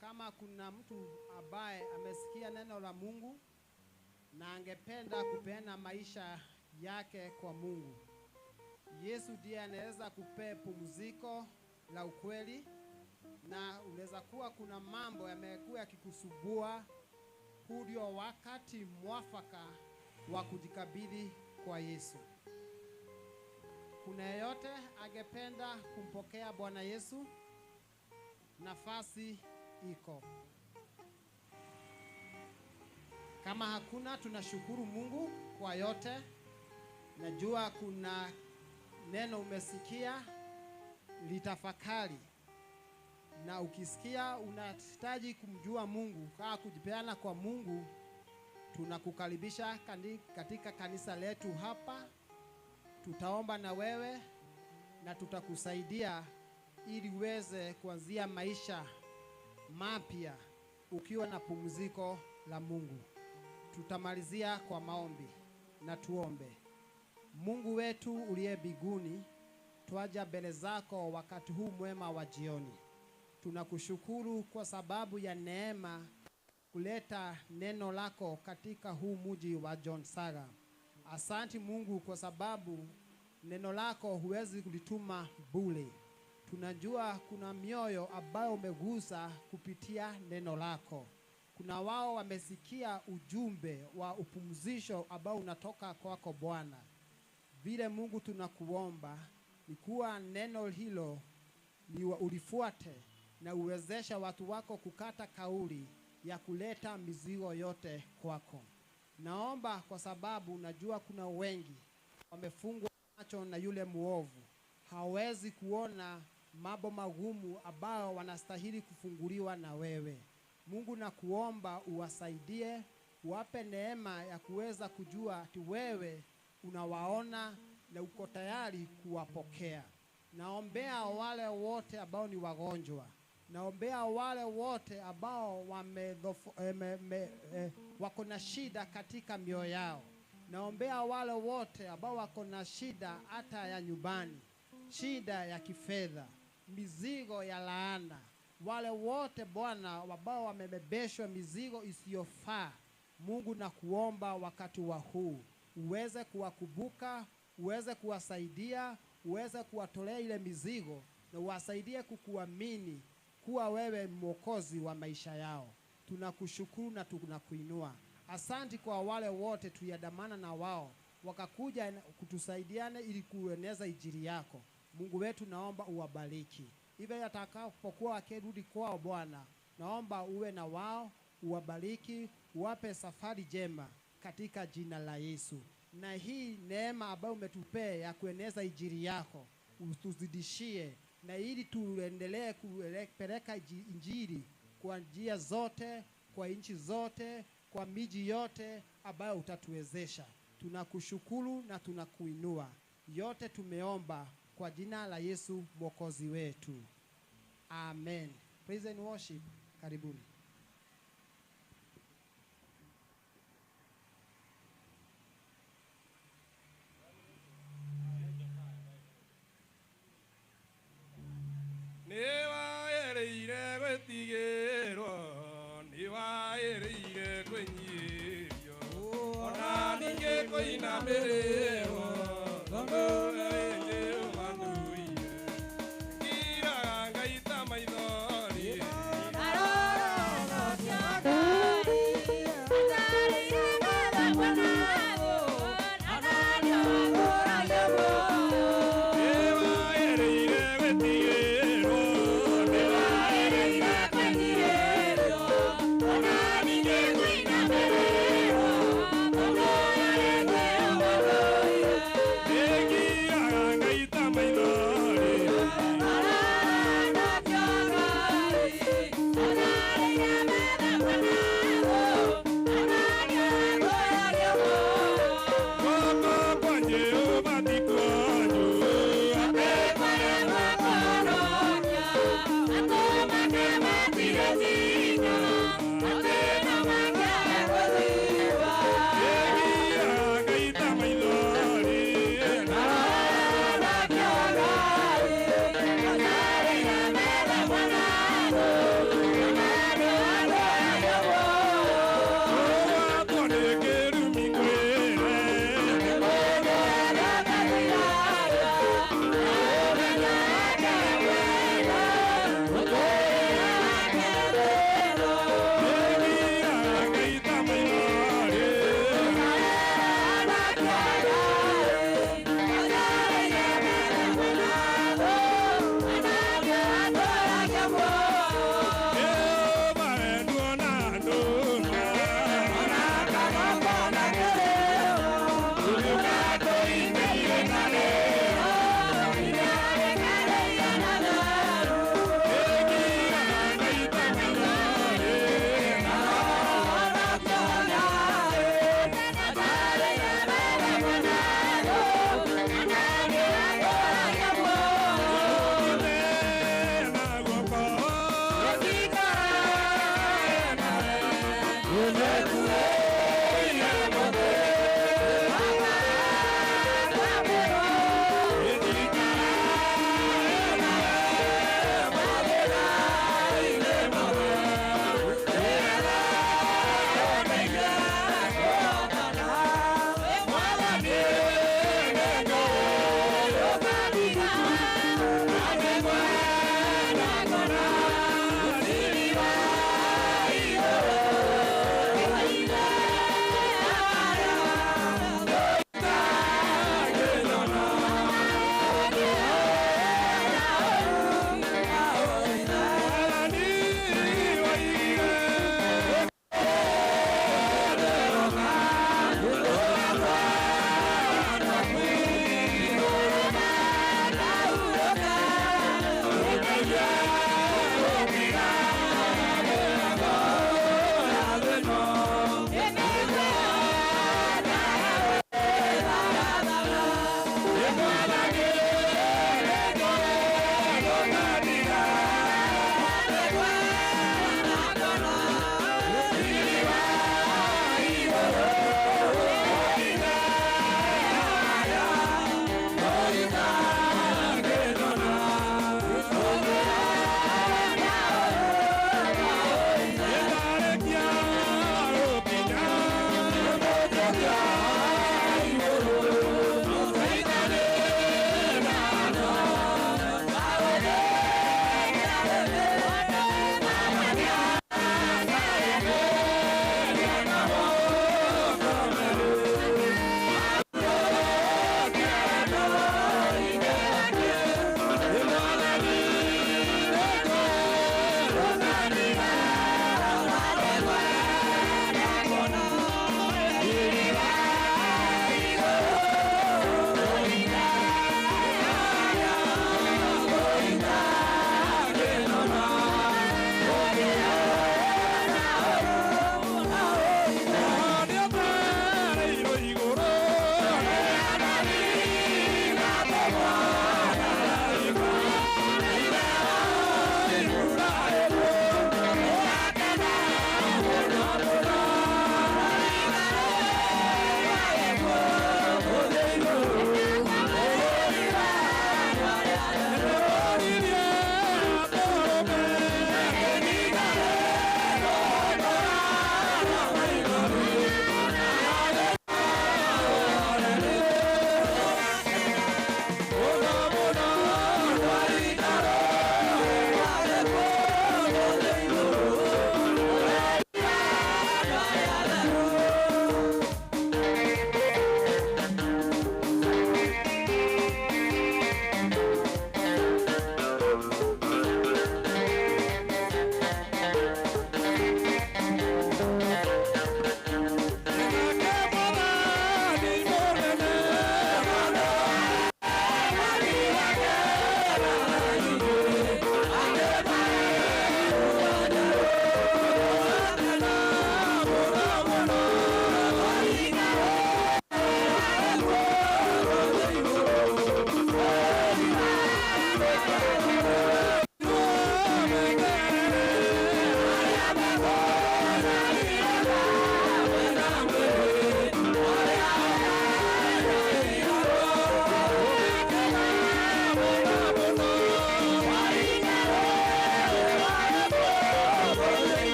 Speaker 16: Kama kuna mtu ambaye amesikia neno la Mungu na angependa kupeana maisha yake kwa Mungu, Yesu ndiye anaweza kupea pumziko la ukweli, na unaweza kuwa kuna mambo yamekuwa yakikusumbua. Huu ndio wakati mwafaka wa kujikabidhi kwa Yesu. Kuna yeyote angependa kumpokea Bwana Yesu? Nafasi iko. Kama hakuna, tunashukuru Mungu kwa yote. Najua kuna neno umesikia, litafakari. Na ukisikia unahitaji kumjua Mungu, kaa kujipeana kwa Mungu, tunakukaribisha katika kanisa letu hapa. Tutaomba na wewe na tutakusaidia ili uweze kuanzia maisha mapya ukiwa na pumziko la Mungu. Tutamalizia kwa maombi na tuombe. Mungu wetu uliye mbinguni, twaja mbele zako wakati huu mwema wa jioni. Tunakushukuru kwa sababu ya neema kuleta neno lako katika huu mji wa John Saga. Asanti Mungu kwa sababu neno lako huwezi kulituma bure. Tunajua kuna mioyo ambayo umegusa kupitia neno lako. Kuna wao wamesikia ujumbe wa upumzisho ambao unatoka kwako Bwana. Vile Mungu tunakuomba ni kuwa neno hilo ni ulifuate na uwezesha watu wako kukata kauli ya kuleta mizigo yote kwako. Naomba kwa sababu najua kuna wengi wamefungwa macho na yule muovu, hawezi kuona mambo magumu ambayo wanastahili kufunguliwa na wewe. Mungu nakuomba uwasaidie, uwape neema ya kuweza kujua ati wewe unawaona na uko tayari kuwapokea. Naombea wale wote ambao ni wagonjwa. Naombea wale wote ambao wako na shida katika mioyo yao. Naombea wale wote ambao wako na shida hata ya nyumbani, shida ya kifedha, mizigo ya laana. Wale wote Bwana ambao wamebebeshwa mizigo isiyofaa, Mungu nakuomba wakati wa huu uweze kuwakumbuka, uweze kuwasaidia, uweze kuwatolea ile mizigo na uwasaidie kukuamini kuwa wewe Mwokozi wa maisha yao. Tunakushukuru na tunakuinua. Asanti kwa wale wote tuliandamana na wao wakakuja kutusaidiana ili kueneza injili yako. Mungu wetu naomba uwabariki. Iwe atakapokuwa akirudi kwao Bwana, naomba uwe na wao, uwabariki, uwape safari njema katika jina la Yesu. Na hii neema ambayo umetupea ya kueneza injili yako utuzidishie, na ili tuendelee kupeleka injili kwa njia zote, kwa nchi zote, kwa miji yote ambayo utatuwezesha. Tunakushukuru na tunakuinua. Yote tumeomba kwa jina la Yesu Mwokozi wetu. Amen. Praise and worship. Karibuni.
Speaker 7: Niwaereire gwetigĩrwo, niwaereire kwĩnyihio, ona ningĩ kũinamĩrĩrwo, tondũ nĩwe Jehova nduire. Ngiraga ngaita maithori.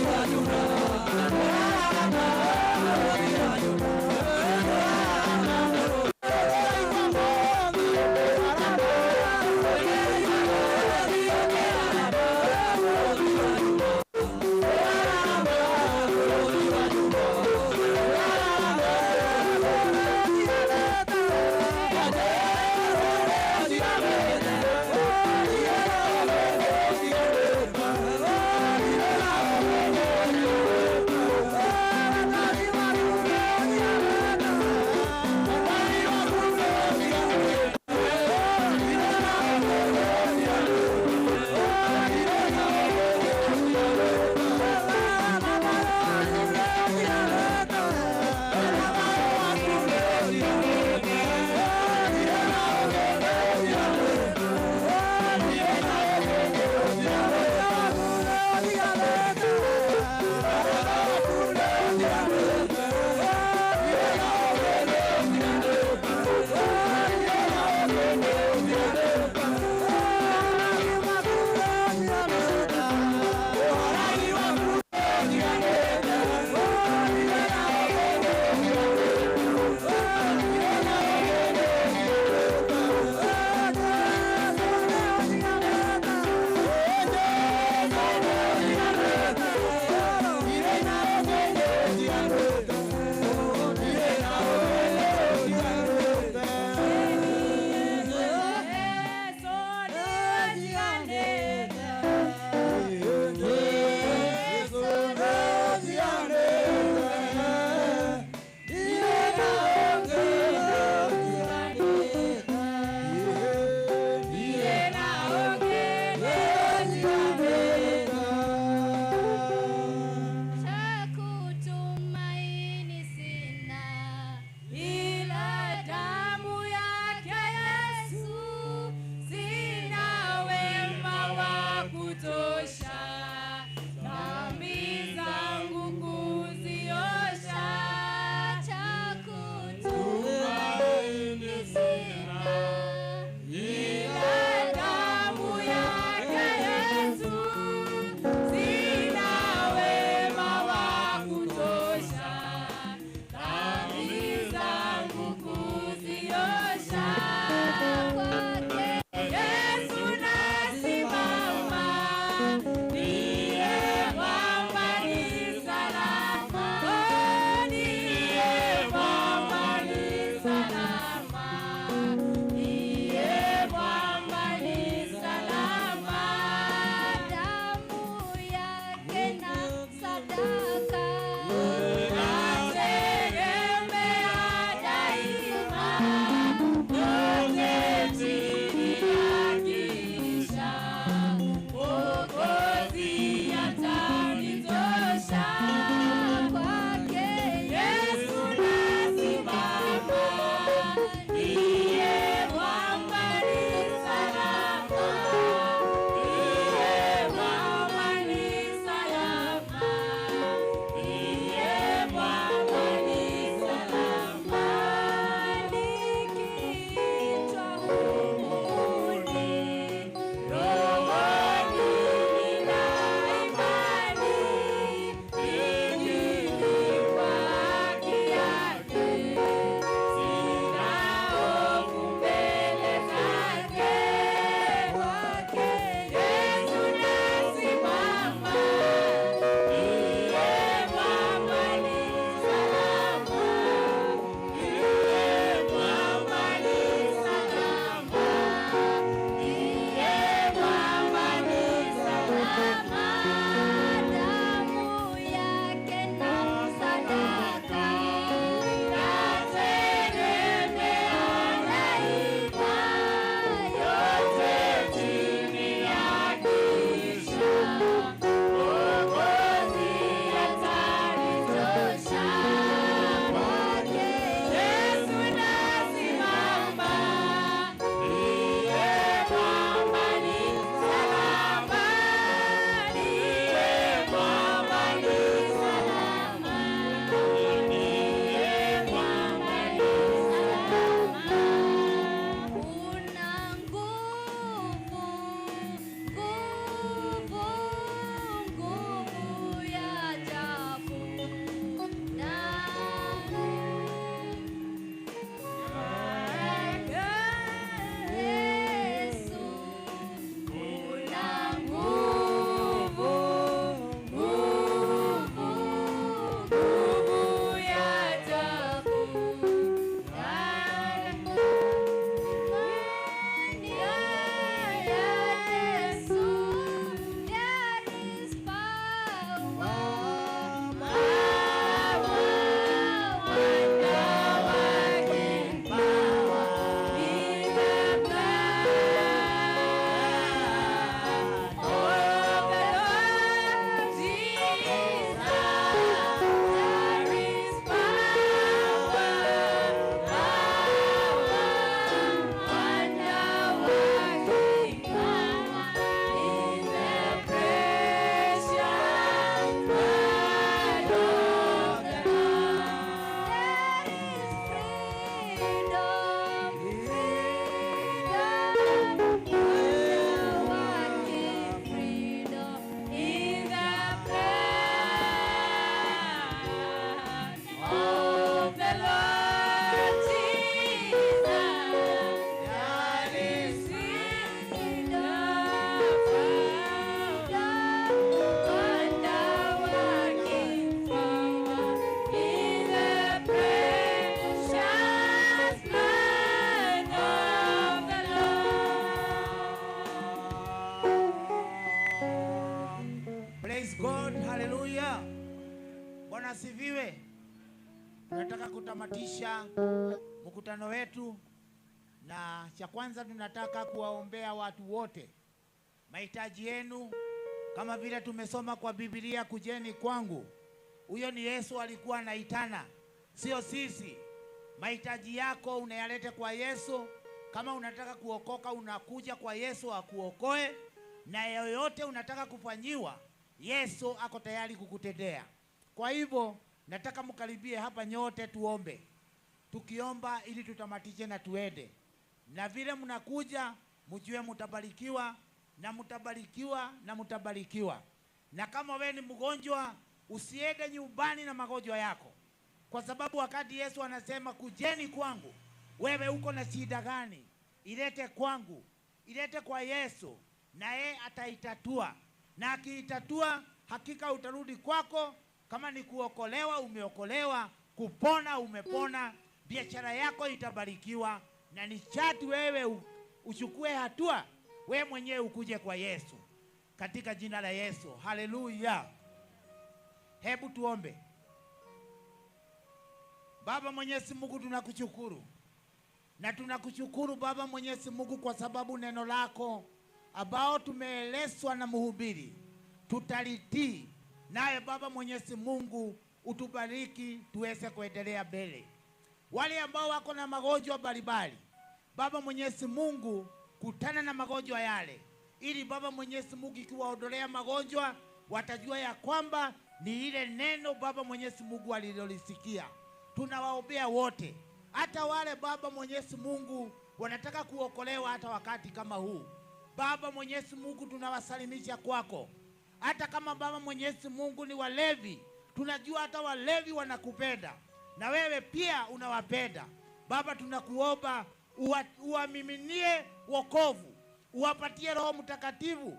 Speaker 3: Yeah.
Speaker 11: Haleluya. Bwana asifiwe. Tunataka kutamatisha mkutano wetu, na cha kwanza tunataka kuwaombea watu wote. Mahitaji yenu kama vile tumesoma kwa Biblia, kujeni kwangu. Huyo ni Yesu alikuwa anaitana, sio sisi. Mahitaji yako unayalete kwa Yesu. Kama unataka kuokoka unakuja kwa Yesu akuokoe, na yoyote unataka kufanyiwa Yesu ako tayari kukutendea. Kwa hivyo nataka mkaribie hapa nyote tuombe. Tukiomba ili tutamatishe na tuende. Na vile mnakuja mjue mtabarikiwa na mtabarikiwa na mtabarikiwa. Na kama wewe ni mgonjwa usiende nyumbani na magonjwa yako. Kwa sababu wakati Yesu anasema kujeni kwangu, wewe uko na shida gani? Ilete kwangu. Ilete kwa Yesu na yeye ataitatua. Na akiitatua hakika utarudi kwako. Kama ni kuokolewa umeokolewa, kupona umepona, biashara yako itabarikiwa. Na ni chati wewe uchukue hatua, wewe mwenyewe ukuje kwa Yesu. Katika jina la Yesu. Haleluya. Hebu tuombe. Baba Mwenyezi Mungu, tunakushukuru. Na tunakushukuru Baba Mwenyezi Mungu kwa sababu neno lako ambao tumeelezwa na mhubiri tutalitii. Naye Baba Mwenyezi Mungu utubariki tuweze kuendelea mbele. Wale ambao wako na magonjwa mbalimbali, Baba Mwenyezi Mungu kutana na magonjwa yale, ili Baba Mwenyezi Mungu ikiwaondolea magonjwa watajua ya kwamba ni ile neno Baba Mwenyezi Mungu alilolisikia. Tunawaombea wote, hata wale Baba Mwenyezi Mungu wanataka kuokolewa hata wakati kama huu. Baba Mwenyezi Mungu tunawasalimisha kwako. Hata kama Baba Mwenyezi Mungu ni walevi, tunajua hata walevi wanakupenda na wewe pia unawapenda. Baba tunakuomba uwamiminie wokovu, uwapatie Roho Mtakatifu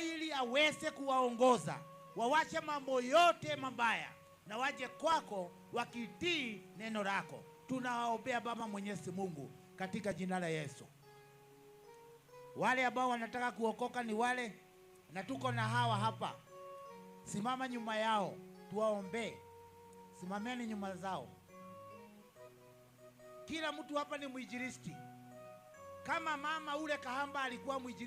Speaker 11: ili aweze kuwaongoza, wawache mambo yote mabaya na waje kwako wakitii neno lako. Tunawaombea Baba Mwenyezi Mungu katika jina la Yesu. Wale ambao wanataka kuokoka ni wale, na tuko na hawa hapa. Simama nyuma yao, tuwaombee. Simameni nyuma zao. Kila mtu hapa ni mwinjilisti. Kama mama ule kahamba alikuwa mwinjilisti.